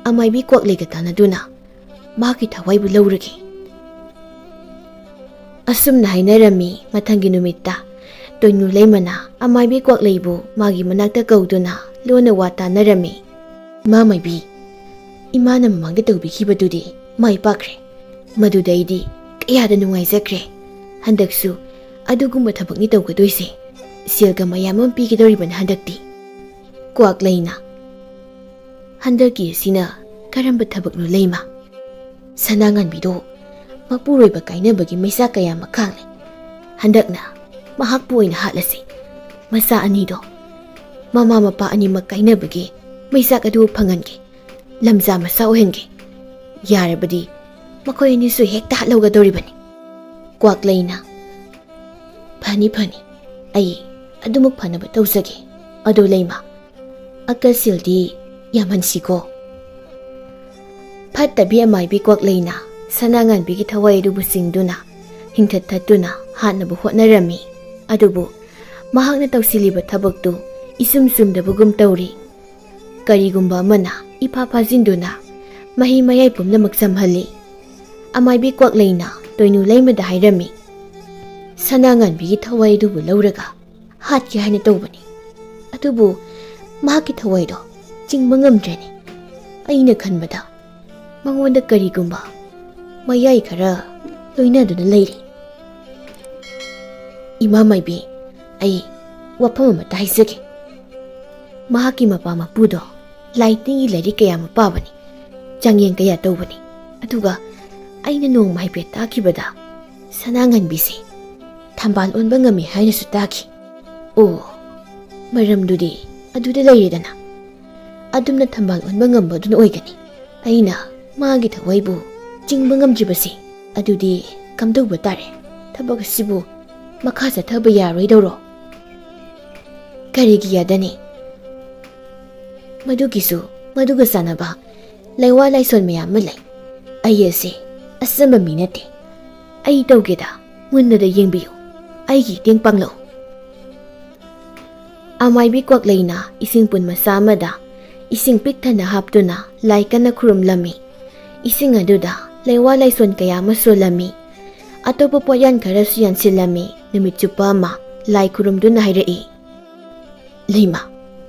ꯑꯃꯥꯏꯕꯤ ꯀ꯭ꯋꯥꯛꯂꯩꯒ ꯇꯥꯟꯅꯗꯨꯅ ꯃꯥꯒꯤ ꯊꯋꯥꯏꯕꯨ ꯂꯧꯔꯒꯦ꯫ ꯑꯁꯨꯝꯅ ꯍꯥꯏꯅꯔꯝꯃꯤ꯫ ꯃꯊꯪꯒꯤ ꯅꯨꯃꯤꯠꯇ ꯇꯣꯏꯅꯨ ꯂꯩꯃꯅ ꯑꯃꯥꯏꯕꯤ ꯀ꯭ꯋꯥꯛꯂꯩꯕꯨ ꯃꯥꯒꯤ ꯃꯅꯥꯛꯇ ꯀꯧꯗꯨꯅ ꯂꯣꯟꯅ ꯋꯥ ꯇꯥꯅꯔꯝꯃꯤ꯫ "ꯏꯃꯥ ꯃꯥꯏꯕꯤ, ꯏꯃꯥꯅ ꯃꯃꯥꯡꯗ ꯇꯧꯕꯤꯈꯤꯕꯗꯨꯗꯤ ꯃꯥꯏ ꯄꯥꯛꯈ꯭ꯔꯦ꯫ ꯃꯗꯨꯗ ꯑꯩꯗꯤ ꯀꯌꯥꯗ ꯅꯨꯡꯉꯥꯏꯖꯈ꯭ꯔꯦ꯫ ꯍꯟꯗꯛꯁꯨ ꯑꯗꯨꯒꯨꯝꯕ ꯊꯕꯛꯅꯤ ꯇꯧꯒꯗꯣꯏꯁꯦ꯫ ꯁꯦꯜꯒ ꯃꯌꯥꯝ ꯑꯃ ꯄꯤꯒꯗꯧꯔꯤꯕꯅꯤ ꯍꯟꯗꯛꯇꯤ꯫" ꯀ꯭ꯋꯥꯛꯂꯩꯅ, "ꯍꯟꯗꯛꯀꯤ ꯑꯁꯤꯅ ꯀꯔꯝꯕ ꯊꯕꯛꯅꯣ ꯂꯩꯃ?" "ꯁꯅꯥꯉꯥꯟꯕꯤꯗꯣ ꯃꯄꯨꯔꯣꯏꯕ ꯀꯥꯏꯅꯕꯒꯤ ꯃꯩꯆꯥꯛ ꯀꯌꯥ ꯑꯃ ꯈꯥꯡꯂꯦ꯫ ꯍꯟꯗꯛꯅ ꯃꯍꯥꯛꯄꯨ ꯑꯣꯏꯅ ꯍꯥꯠꯂꯁꯤ꯫ ꯃꯆꯥ ꯑꯅꯤꯗꯣ ꯃꯃꯥ ꯃꯄꯥ ꯑꯅꯤꯃꯛ ꯀꯥꯏꯅꯕꯒꯤ ꯃꯩꯆꯥꯛ ꯑꯗꯨ ꯐꯪꯍꯟꯒꯦ꯫ ꯂꯝꯖꯥ ꯃꯆꯥ ꯑꯣꯏꯍꯟꯒꯦ꯫ ꯌꯥꯔꯕꯗꯤ ꯃꯈꯣꯏ ꯑꯅꯤꯁꯨ ꯍꯦꯛꯇ ꯍꯥꯠꯍꯧꯒꯗꯧꯔꯤꯕꯅꯤ꯫" ꯀ꯭ꯋꯥꯛꯂꯩꯅ, "ꯐꯅꯤ, ꯐꯅꯤ꯫ ꯑꯩ ꯑꯗꯨꯃꯛ ꯐꯅꯕ ꯇꯧꯖꯒꯦ꯫ ꯑꯗꯣ ꯂꯩꯃ, ꯑꯀꯜꯁꯤꯜꯗꯤ ꯌꯥꯝꯍꯟꯁꯤꯀꯣ꯫" ꯐꯠꯇꯕꯤ ꯑꯃꯥꯏꯕꯤ ꯀ꯭ꯋꯥꯛꯂꯩꯅ ꯁꯅꯥꯉꯥꯟꯕꯤꯒꯤ ꯊꯋꯥꯏ ꯑꯗꯨꯕꯨ ꯆꯤꯡꯗꯨꯅ ꯍꯤꯡꯊꯠ ꯊꯠꯇꯨꯅ ꯍꯥꯠꯅꯕ ꯍꯣꯠꯅꯔꯝꯃꯤ꯫ ꯑꯗꯨꯕꯨ ꯃꯍꯥꯛꯅ ꯇꯧꯁꯤꯜꯂꯤꯕ ꯊꯕꯛꯇꯨ ꯏꯆꯨꯝ ꯆꯨꯝꯗꯕꯒꯨꯝ ꯇꯧꯔꯤ꯫ ꯀꯔꯤꯒꯨꯝꯕ ꯑꯃꯅ ꯏꯐꯥ ꯐꯥꯖꯤꯟꯗꯨꯅ ꯃꯍꯤ ꯃꯌꯥꯏ ꯄꯨꯝꯅꯃꯛ ꯆꯝꯍꯜꯂꯤ꯫ ꯑꯃꯥꯏꯕꯤ ꯀ꯭ꯋꯥꯛꯂꯩꯅ ꯇꯣꯏꯅꯨ ꯂꯩꯃꯗ ꯍꯥꯏꯔꯝꯃꯤ, ꯁꯅꯥꯉꯥꯟꯕꯤꯒꯤ ꯊꯋꯥꯏ ꯑꯗꯨꯕꯨ ꯂꯧꯔꯒ ꯍꯥꯠꯀꯦ ꯍꯥꯏꯅ ꯇꯧꯕꯅꯤ꯫ ꯑꯗꯨꯕꯨ ꯃꯍꯥꯛꯀꯤ ꯊꯋꯥꯏꯗꯣ ꯆꯤꯡꯕ ꯉꯝꯗ꯭ꯔꯦꯅꯦ꯫ ꯑꯩꯅ ꯈꯟꯕꯗ ꯃꯉꯣꯟꯗ ꯀꯔꯤꯒꯨꯝꯕ ꯃꯌꯥꯏ ꯈꯔ ꯂꯣꯏꯅꯗꯨꯅ ꯂꯩꯔꯤ꯫ ꯏꯃꯥ ꯃꯥꯏꯕꯤ, ꯑꯩ ꯋꯥꯐꯝ ꯑꯃꯇ ꯍꯥꯏꯖꯒꯦ꯫ ꯃꯍꯥꯛꯀꯤ ꯃꯄꯥ ꯃꯄꯨꯗꯣ ꯂꯥꯏ ꯇꯤꯟꯒꯤ ꯂꯥꯏꯔꯤꯛ ꯀꯌꯥ ꯑꯃ ꯄꯥꯕꯅꯤ, ꯆꯥꯡꯌꯦꯡ ꯀꯌꯥ ꯇꯧꯕꯅꯤ꯫ ꯑꯗꯨꯒ ꯑꯩꯅ ꯅꯣꯡꯃ ꯍꯥꯏꯐꯦꯠ ꯇꯥꯈꯤꯕꯗ ꯁꯅꯥꯉꯟꯕꯤꯁꯦ ꯊꯝꯕꯥꯜ ꯑꯣꯟꯕ ꯉꯝꯃꯤ ꯍꯥꯏꯅꯁꯨ ꯇꯥꯈꯤ꯫ ꯑꯣ, ꯃꯔꯝꯗꯨꯗꯤ ꯑꯗꯨꯗ ꯂꯩꯔꯦꯗꯅ꯫ ꯑꯗꯨꯝꯅ ꯊꯝꯕꯥꯜ ꯑꯣꯟꯕ ꯉꯝꯕꯗꯨꯅ ꯑꯣꯏꯒꯅꯤ꯫ ꯑꯩꯅ ꯃꯥꯒꯤ ꯊꯋꯥꯏꯕꯨ ꯆꯤꯡꯕ ꯉꯝꯗ꯭ꯔꯤꯕꯁꯤ, ꯑꯗꯨꯗꯤ ꯀꯝꯗꯧꯕ ꯇꯥꯔꯦ? ꯊꯕꯛ ꯑꯁꯤꯕꯨ ꯃꯈꯥ ꯆꯠꯊꯕ ꯌꯥꯔꯣꯏꯗꯧꯔꯣ? ꯀꯔꯤꯒꯤ ꯌꯥꯗꯅꯤ? ꯃꯗꯨꯒꯤꯁꯨ ꯃꯗꯨꯒ ꯆꯥꯟꯅꯕ ꯂꯩꯋꯥ ꯂꯥꯏꯁꯣꯟ ꯃꯌꯥꯝ ꯑꯃ ꯂꯩ꯫ ꯑꯩ ꯑꯁꯤ ꯑꯆꯝꯕ ꯃꯤ ꯅꯠꯇꯦ꯫ ꯑꯩ ꯇꯧꯒꯦꯗ ꯃꯨꯟꯅꯗ ꯌꯦꯡꯕꯤꯌꯨ꯫ ꯑꯩꯒꯤ ꯏꯇꯦꯡ ꯄꯥꯡꯂꯛꯎ꯫ ꯑꯃꯥꯏꯕꯤ ꯀ꯭ꯋꯥꯛꯂꯩꯅ ꯏꯁꯤꯡ ꯄꯨꯟ ꯃꯆꯥ ꯑꯃꯗ ꯏꯁꯤꯡ ꯄꯤꯛ ꯊꯟꯅ ꯍꯥꯞꯇꯨꯅ ꯂꯥꯏ ꯀꯟꯅ ꯈꯨꯔꯨꯝꯂꯝꯃꯤ꯫ ꯏꯁꯤꯡ ꯑꯗꯨꯗ ꯂꯩꯋꯥ ꯂꯥꯏꯁꯣꯟ ꯀꯌꯥ ꯑꯃ ꯁꯣꯜꯂꯝꯃꯤ꯫ ꯑꯇꯣꯞꯄ ꯄꯣꯠꯌꯥꯟ ꯈꯔꯁꯨ ꯌꯥꯟꯁꯤꯜꯂꯝꯃꯤ꯫ ꯅꯨꯃꯤꯠ ꯆꯨꯞꯄ ꯑꯃ ꯂꯥꯏ ꯈꯨꯔꯨꯝꯗꯨꯅ ꯍꯥꯏꯔꯛꯏ, "ꯂꯩꯃ,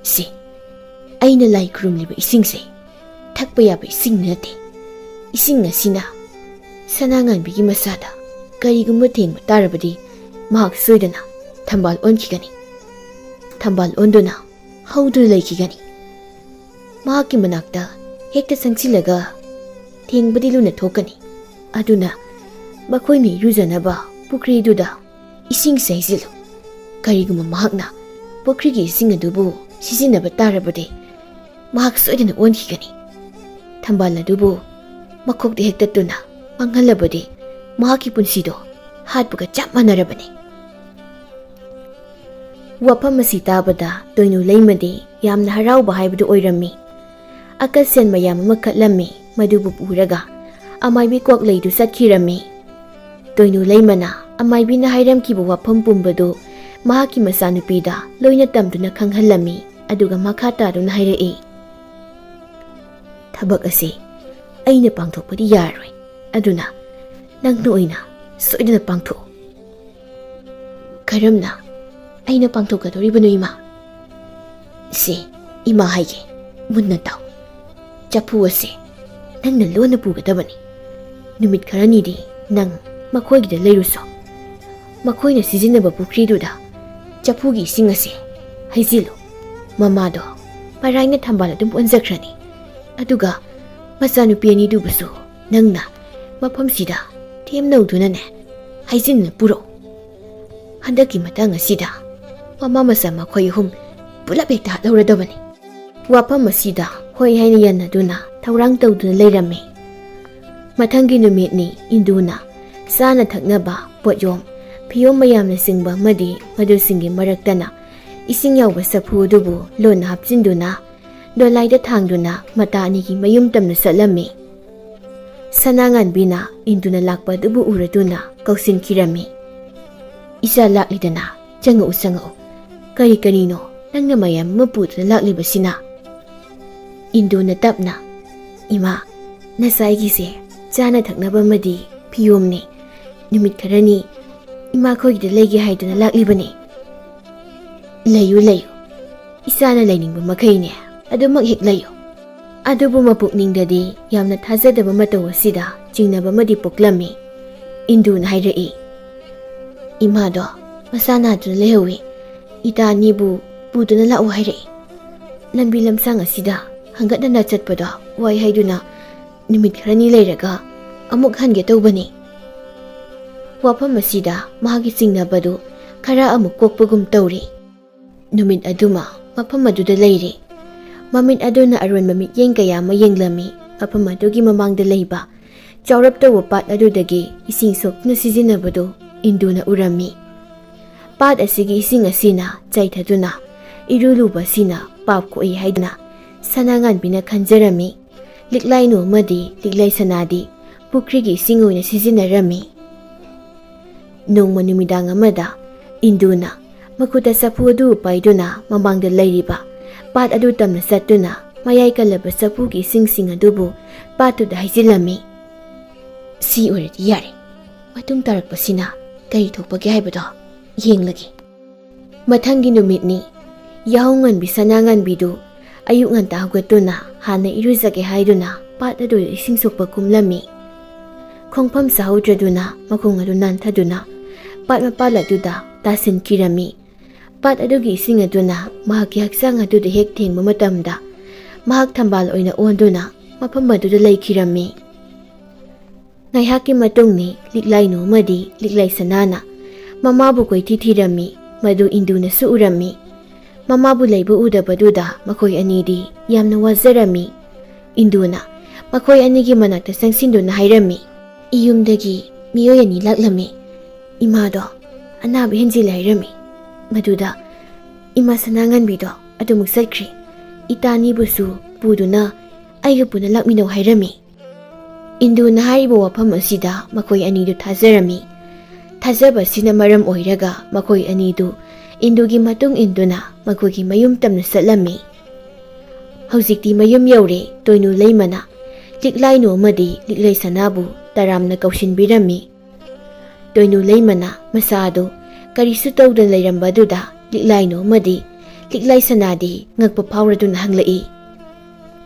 ꯁꯤ ꯑꯩꯅ ꯂꯥꯏ ꯈꯨꯔꯨꯝꯂꯤꯕ ꯏꯁꯤꯡꯁꯦ ꯊꯛꯄ ꯌꯥꯕ ꯏꯁꯤꯡ ꯅꯠꯇꯦ꯫ ꯏꯁꯤꯡ ꯑꯁꯤꯅ ꯁꯅꯥꯉꯥꯟꯕꯤꯒꯤ ꯃꯁꯥꯗ ꯀꯔꯤꯒꯨꯝꯕ ꯊꯦꯡꯕ ꯇꯥꯔꯕꯗꯤ ꯃꯍꯥꯛ ꯁꯣꯏꯗꯅ ꯊꯝꯕꯥꯜ ꯑꯣꯟꯈꯤꯒꯅꯤ꯫ ꯊꯝꯕꯥꯜ ꯑꯣꯟꯗꯨꯅ ꯍꯧꯗꯨꯅ ꯂꯩꯈꯤꯒꯅꯤ꯫ ꯃꯍꯥꯛꯀꯤ ꯃꯅꯥꯛꯇ ꯍꯦꯛꯇ ꯆꯪꯁꯤꯜꯂꯒ ꯊꯦꯡꯕꯗꯤ ꯂꯨꯅ ꯊꯣꯛꯀꯅꯤ꯫ ꯑꯗꯨꯅ ꯃꯈꯣꯏꯅ ꯏꯔꯨꯖꯅꯕ ꯄꯨꯈ꯭ꯔꯤꯗꯨꯗ ꯏꯁꯤꯡꯁꯦ ꯍꯩꯖꯤꯜꯂꯨ꯫ ꯀꯔꯤꯒꯨꯝꯕ ꯃꯍꯥꯛꯅ ꯄꯨꯈ꯭ꯔꯤꯒꯤ ꯏꯁꯤꯡ ꯑꯗꯨꯕꯨ ꯁꯤꯖꯤꯟꯅꯕ ꯇꯥꯔꯕꯗꯤ ꯃꯍꯥꯛ ꯁꯣꯏꯗꯅ ꯑꯣꯟꯈꯤꯒꯅꯤ꯫ ꯊꯝꯕꯥꯜ ꯑꯗꯨꯕꯨ ꯃꯈꯣꯛꯇ ꯍꯦꯛꯇꯠꯇꯨꯅ ꯃꯥꯡꯍꯜꯂꯕꯗꯤ ꯃꯍꯥꯛꯀꯤ ꯄꯨꯟꯁꯤꯗꯣ ꯍꯥꯠꯄꯒ ꯆꯞ ꯃꯥꯟꯅꯔꯕꯅꯤ꯫" ꯋꯥꯐꯝ ꯑꯁꯤ ꯇꯥꯕꯗ ꯇꯣꯏꯅꯨ ꯂꯩꯃꯗꯤ ꯌꯥꯝꯅ ꯍꯔꯥꯎꯕ ꯍꯥꯏꯕꯗꯨ ꯑꯣꯏꯔꯝꯃꯤ꯫ ꯑꯀꯠ ꯁꯦꯟ ꯃꯌꯥꯝ ꯑꯃ ꯀꯠꯂꯝꯃꯤ꯫ ꯃꯗꯨꯕꯨ ꯄꯨꯔꯒ ꯑꯃꯥꯏꯕꯤ ꯀ꯭ꯋꯥꯛꯂꯩꯗꯨ ꯆꯠꯈꯤꯔꯝꯃꯤ꯫ ꯇꯣꯏꯅꯨ ꯂꯩꯃꯅ ꯑꯃꯥꯏꯕꯤꯅ ꯍꯥꯏꯔꯝꯈꯤꯕ ꯋꯥꯐꯝ ꯄꯨꯝꯕꯗꯨ ꯃꯍꯥꯛꯀꯤ ꯃꯆꯥꯅꯨꯄꯤꯗ ꯂꯣꯏꯅ ꯇꯝꯗꯨꯅ ꯈꯪꯍꯜꯂꯝꯃꯤ꯫ ꯑꯗꯨꯒ ꯃꯈꯥ ꯇꯥꯗꯨꯅ ꯍꯥꯏꯔꯛꯏ, "ꯊꯕꯛ ꯑꯁꯤ ꯑꯩꯅ ꯄꯥꯡꯊꯣꯛꯄꯗꯤ ꯌꯥꯔꯣꯏ꯫ ꯑꯗꯨꯅ ꯅꯪꯅ ꯑꯣꯏꯅ ꯁꯣꯏꯗꯅ ꯄꯥꯡꯊꯣꯛꯎ꯫" ꯀꯔꯝꯅ ꯑꯩꯅ ꯄꯥꯡꯊꯣꯛꯀꯗꯧꯔꯤꯕꯅꯣ, ꯏꯃꯥ? ꯁꯦ, ꯏꯃꯥ ꯍꯥꯏꯒꯦ, ꯃꯨꯟꯅ ꯇꯥꯎ꯫ ꯆꯐꯨ ꯑꯁꯦ ꯅꯪꯅ ꯂꯣꯟꯅ ꯄꯨꯒꯗꯕꯅꯤ꯫ ꯅꯨꯃꯤꯠ ꯈꯔꯅꯤꯗꯤ ꯅꯪ ꯃꯈꯣꯏꯒꯤꯗ ꯂꯩꯔꯨꯁꯣ꯫ ꯃꯈꯣꯏꯅ ꯁꯤꯖꯤꯟꯅꯕ ꯄꯨꯈ꯭ꯔꯤꯗꯨꯗ ꯆꯐꯨꯒꯤ ꯏꯁꯤꯡ ꯑꯁꯦ ꯍꯩꯖꯤꯜꯂꯨ꯫ ꯃꯃꯥꯗꯣ ꯃꯔꯥꯏꯅ ꯊꯝꯕꯥꯜ ꯑꯗꯨꯝ ꯑꯣꯟꯖꯈ꯭ꯔꯅꯤ꯫ ꯑꯗꯨꯒ ꯃꯆꯥꯅꯨꯄꯤ ꯑꯅꯤꯗꯨꯕꯨꯁꯨ ꯅꯪꯅ ꯃꯐꯝꯁꯤꯗ ꯊꯦꯝꯅꯧꯗꯨꯅꯅꯦ, ꯍꯩꯖꯤꯟꯅ ꯄꯨꯔꯛꯎ꯫ ꯍꯟꯗꯛꯀꯤ ꯃꯇꯥꯡ ꯑꯁꯤꯗ ꯃꯃꯥ ꯃꯆꯥ ꯃꯈꯣꯏ ꯑꯍꯨꯝ ꯄꯨꯂꯞ ꯍꯦꯛꯇ ꯍꯥꯠꯍꯧꯔꯗꯕꯅꯤ꯫ ꯋꯥꯐꯝ ꯑꯁꯤꯗ ꯍꯣꯏ ꯍꯥꯏꯅ ꯌꯥꯅꯗꯨꯅ ꯊꯧꯔꯥꯡ ꯇꯧꯗꯨꯅ ꯂꯩꯔꯝꯃꯤ꯫ ꯃꯊꯪꯒꯤ ꯅꯨꯃꯤꯠꯅꯤ꯫ ꯏꯟꯗꯨꯅ ꯆꯥꯅ ꯊꯛꯅꯕ ꯄꯣꯠꯌꯣꯝ, ꯐꯤꯌꯣꯝ ꯃꯌꯥꯝꯅꯆꯤꯡꯕ ꯑꯃꯗꯤ ꯃꯗꯨꯁꯤꯡꯒꯤ ꯃꯔꯛꯇꯅ ꯏꯁꯤꯡ ꯌꯥꯎꯕ ꯆꯐꯨ ꯑꯗꯨꯕꯨ ꯂꯣꯟꯅ ꯍꯥꯞꯆꯤꯟꯗꯨꯅ ꯗꯣꯂꯥꯏꯗ ꯊꯥꯡꯗꯨꯅ ꯃꯇꯥ ꯑꯅꯤꯒꯤ ꯃꯌꯨꯝ ꯇꯝꯅ ꯆꯠꯂꯝꯃꯤ꯫ ꯁꯅꯥꯉꯥꯟꯕꯤꯅ ꯏꯟꯗꯨꯅ ꯂꯥꯛꯄ ꯑꯗꯨꯕꯨ ꯎꯔꯗꯨꯅ ꯀꯧꯁꯤꯟꯈꯤꯔꯝꯃꯤ꯫ "ꯏꯆꯥ ꯂꯥꯛꯂꯤꯗꯅ, ꯆꯪꯉꯛꯎ, ꯆꯪꯉꯛꯎ꯫ ꯀꯔꯤ ꯀꯔꯤꯅꯣ ꯅꯪꯅ ꯃꯌꯥꯝ ꯑꯃ ꯄꯨꯗꯨꯅ ꯂꯥꯛꯂꯤꯕꯁꯤꯅ?" ꯏꯟꯗꯨꯅ ꯇꯞꯅ, "ꯏꯃꯥ, ꯅꯆꯥꯏꯒꯤꯁꯦ ꯆꯥꯅ ꯊꯛꯅꯕ ꯑꯃꯗꯤ ꯐꯤꯌꯣꯝꯅꯤ꯫ ꯅꯨꯃꯤꯠ ꯈꯔꯅꯤ ꯏꯃꯥꯈꯣꯏꯒꯤꯗ ꯂꯩꯒꯦ ꯍꯥꯏꯗꯨꯅ ꯂꯥꯛꯂꯤꯕꯅꯤ꯫" "ꯂꯩꯌꯨ, ꯂꯩꯌꯨ꯫ ꯏꯆꯥꯅ ꯂꯩꯅꯤꯡꯕ ꯃꯈꯩꯅꯦ, ꯑꯗꯨꯃꯛ ꯍꯦꯛ ꯂꯩꯌꯨ꯫" ꯑꯗꯨꯕꯨ ꯃꯄꯨꯛꯅꯤꯡꯗꯗꯤ ꯌꯥꯝꯅ ꯊꯥꯖꯗꯕ ꯃꯇꯧ ꯑꯁꯤꯗ ꯆꯤꯡꯅꯕ ꯑꯃꯗꯤ ꯄꯣꯛꯂꯝꯃꯤ꯫ ꯏꯟꯗꯨꯅ ꯍꯥꯏꯔꯛꯏ, "ꯏꯃꯥꯗꯣ ꯃꯁꯥ ꯅꯥꯗꯨꯅ ꯂꯩꯍꯧꯋꯤ꯫ ꯏꯇꯥ ꯑꯅꯤꯕꯨ ꯄꯨꯗꯨꯅ ꯂꯥꯛꯎ ꯍꯥꯏꯔꯛꯏ꯫ ꯂꯝꯕꯤ ꯂꯝꯁꯥꯡ ꯑꯁꯤꯗ ꯍꯪꯒꯠ ꯍꯟꯗ ꯆꯠꯄꯗꯣ ꯋꯥꯏ ꯍꯥꯏꯗꯨꯅ ꯅꯨꯃꯤꯠ ꯈꯔꯅꯤ ꯂꯩꯔꯒ ꯑꯃꯨꯛ ꯍꯟꯒꯦ ꯇꯧꯕꯅꯤ꯫" ꯋꯥꯐꯝ ꯑꯁꯤꯗ ꯃꯍꯥꯛꯀꯤ ꯆꯤꯡꯅꯕꯗꯨ ꯈꯔ ꯑꯃꯨꯛ ꯀꯣꯛꯄꯒꯨꯝ ꯇꯧꯔꯤ꯫ ꯅꯨꯃꯤꯠ ꯑꯗꯨꯃ ꯃꯐꯝ ꯑꯗꯨꯗ ꯂꯩꯔꯤ꯫ ꯃꯃꯤꯠ ꯑꯗꯨꯅ ꯑꯔꯣꯟꯕ ꯃꯤꯠꯌꯦꯡ ꯀꯌꯥ ꯑꯃ ꯌꯦꯡꯂꯝꯃꯤ꯫ ꯃꯐꯝ ꯑꯗꯨꯒꯤ ꯃꯃꯥꯡꯗ ꯂꯩꯕ ꯆꯥꯎꯔꯞ ꯇꯧꯕ ꯄꯥꯠ ꯑꯗꯨꯗꯒꯤ ꯏꯁꯤꯡ ꯁꯣꯛꯇꯨꯅ ꯁꯤꯖꯤꯟꯅꯕꯗꯨ ꯏꯟꯗꯨꯅ ꯎꯔꯝꯃꯤ꯫ ꯄꯥꯠ ꯑꯁꯤꯒꯤ ꯏꯁꯤꯡ ꯑꯁꯤꯅ ꯆꯥꯏꯊꯗꯨꯅ ꯏꯔꯨ ꯂꯨꯕ ꯑꯁꯤꯅ ꯄꯥꯞ ꯀꯣꯛꯏ ꯍꯥꯏꯗꯨꯅ ꯁꯅꯥꯉꯥꯟꯕꯤꯅ ꯈꯟꯖꯔꯝꯃꯤ꯫ ꯂꯤꯛꯂꯥꯏꯅꯨ ꯑꯃꯗꯤ ꯂꯤꯛꯂꯥꯏ ꯁꯅꯥꯗꯤ ꯄꯨꯈ꯭ꯔꯤꯒꯤ ꯏꯁꯤꯡ ꯑꯣꯏꯅ ꯁꯤꯖꯤꯟꯅꯔꯝꯃꯤ꯫ ꯅꯣꯡꯃ ꯅꯨꯃꯤꯗꯥꯡ ꯑꯃꯗ ꯏꯟꯗꯨꯅ ꯃꯈꯨꯠꯇ ꯆꯐꯨ ꯑꯗꯨ ꯄꯥꯏꯗꯨꯅ ꯃꯃꯥꯡꯗ ꯂꯩꯔꯤꯕ ꯄꯥꯠ ꯑꯗꯨ ꯇꯝꯅ ꯆꯠꯇꯨꯅ ꯃꯌꯥꯏ ꯀꯜꯂꯕ ꯆꯐꯨꯒꯤ ꯏꯁꯤꯡꯁꯤꯡ ꯑꯗꯨꯕꯨ ꯄꯥꯠꯇꯨꯗ ꯍꯩꯖꯤꯜꯂꯝꯃꯤ꯫ "ꯁꯤ ꯑꯣꯏꯔꯗꯤ ꯌꯥꯔꯦ꯫ ꯃꯇꯨꯡ ꯇꯥꯔꯛꯄꯁꯤꯅ ꯀꯔꯤ ꯊꯣꯛꯄꯒꯦ ꯍꯥꯏꯕꯗꯣ ꯌꯦꯡꯂꯒꯦ꯫ ꯃꯊꯪꯒꯤ ꯅꯨꯃꯤꯠꯅꯤ꯫ ꯌꯥꯍꯧ ꯉꯟꯕꯤ ꯁꯅꯥ ꯉꯟꯕꯤꯗꯨ ꯑꯌꯨꯛ ꯉꯟꯇꯥ ꯍꯧꯒꯠꯇꯨꯅ ꯍꯥꯟꯅ ꯏꯔꯨꯖꯒꯦ ꯍꯥꯏꯗꯨꯅ ꯄꯥꯠ ꯑꯗꯨꯗ ꯏꯁꯤꯡ ꯁꯣꯛꯄ ꯀꯨꯝꯂꯝꯃꯤ꯫ ꯈꯣꯡꯐꯝ ꯆꯥꯍꯧꯗ꯭ꯔꯗꯨꯅ ꯃꯈꯣꯡ ꯑꯗꯨ ꯅꯥꯟꯊꯗꯨꯅ ꯄꯥꯠ ꯃꯄꯥꯜ ꯑꯗꯨꯗ ꯇꯥꯁꯤꯟꯈꯤꯔꯝꯃꯤ꯫ ꯄꯥꯠ ꯑꯗꯨꯒꯤ ꯏꯁꯤꯡ ꯑꯗꯨꯅ ꯃꯍꯥꯛꯀꯤ ꯍꯛꯆꯥꯡ ꯑꯗꯨꯗ ꯍꯦꯛ ꯊꯦꯡꯕ ꯃꯇꯝꯗ ꯃꯍꯥꯛ ꯊꯝꯕꯥꯜ ꯑꯣꯏꯅ ꯑꯣꯟꯗꯨꯅ ꯃꯐꯝ ꯑꯗꯨꯗ ꯂꯩꯈꯤꯔꯝꯃꯤ꯫ ꯉꯥꯏꯍꯥꯛꯀꯤ ꯃꯇꯨꯡꯅꯤ ꯂꯤꯛꯂꯥꯏꯅꯨ ꯑꯃꯗꯤ ꯂꯤꯛꯂꯥꯏ ꯁꯅꯥꯅ ꯃꯃꯥꯕꯨ ꯀꯣꯏꯊꯤ ꯊꯤꯔꯝꯃꯤ꯫ ꯃꯗꯨ ꯏꯟꯗꯨꯅꯁꯨ ꯎꯔꯝꯃꯤ꯫ ꯃꯃꯥꯕꯨ ꯂꯩꯕ ꯎꯗꯕꯗꯨꯗ ꯃꯈꯣꯏ ꯑꯅꯤꯗꯤ ꯌꯥꯝꯅ ꯋꯥꯖꯔꯝꯃꯤ꯫ ꯏꯟꯗꯨꯅ ꯃꯈꯣꯏ ꯑꯅꯤꯒꯤ ꯃꯅꯥꯛꯇ ꯆꯪꯁꯤꯟꯗꯨꯅ ꯍꯥꯏꯔꯝꯃꯤ, "ꯏꯌꯨꯝꯗꯒꯤ ꯃꯤꯑꯣꯏ ꯑꯅꯤ ꯂꯥꯛꯂꯝꯃꯤ꯫ ꯏꯃꯥꯗꯣ ꯑꯅꯥꯕ ꯍꯦꯟꯖꯤꯜꯂꯦ ꯍꯥꯏꯔꯝꯃꯤ꯫ ꯃꯗꯨꯗ ꯏꯃꯥ ꯁꯅꯥꯉꯟꯕꯤꯗꯣ ꯑꯗꯨꯃꯛ ꯆꯠꯈ꯭ꯔꯤ꯫ ꯏꯇꯥ ꯑꯅꯤꯕꯨꯁꯨ ꯄꯨꯗꯨꯅ ꯑꯩꯒ ꯄꯨꯟꯅ ꯂꯥꯛꯃꯤꯟꯅꯧ ꯍꯥꯏꯔꯝꯃꯤ"꯫ ꯏꯟꯗꯨꯅ ꯍꯥꯏꯔꯤꯕ ꯋꯥꯐꯝ ꯑꯁꯤꯗ ꯃꯈꯣꯏ ꯑꯅꯤꯗꯨ ꯊꯥꯖꯔꯝꯃꯤ꯫ ꯊꯥꯖꯕ ꯑꯁꯤꯅ ꯃꯔꯝ ꯑꯣꯏꯔꯒ ꯃꯈꯣꯏ ꯑꯅꯤꯗꯨ ꯏꯟꯗꯨꯒꯤ ꯃꯇꯨꯡ ꯏꯟꯗꯨꯅ ꯃꯈꯣꯏꯒꯤ ꯃꯌꯨꯝ ꯇꯝꯅ ꯆꯠꯂꯝꯃꯤ꯫ ꯍꯧꯖꯤꯛꯇꯤ ꯃꯌꯨꯝ ꯌꯧꯔꯦ꯫ ꯇꯣꯏꯅꯨ ꯂꯩꯃꯅ ꯂꯤꯛꯂꯥꯏꯅꯨ ꯑꯃꯗꯤ ꯂꯤꯛꯂꯩ ꯁꯅꯥꯕꯨ ꯇꯔꯥꯝꯅ ꯀꯧꯁꯤꯟꯕꯤꯔꯝꯃꯤ꯫ ꯇꯣꯏꯅꯨ ꯂꯩꯃꯅ ꯃꯁꯥ ꯑꯗꯨ ꯀꯔꯤꯁꯨ ꯇꯧꯗꯅ ꯂꯩꯔꯝꯕ ꯑꯗꯨꯗ ꯂꯤꯛꯂꯥꯏꯅꯨ ꯑꯃꯗꯤ ꯂꯤꯛꯂꯥꯏ ꯁꯅꯥꯗꯤ ꯉꯛꯄ ꯐꯥꯎꯔꯗꯨꯅ ꯍꯪꯂꯛꯏ,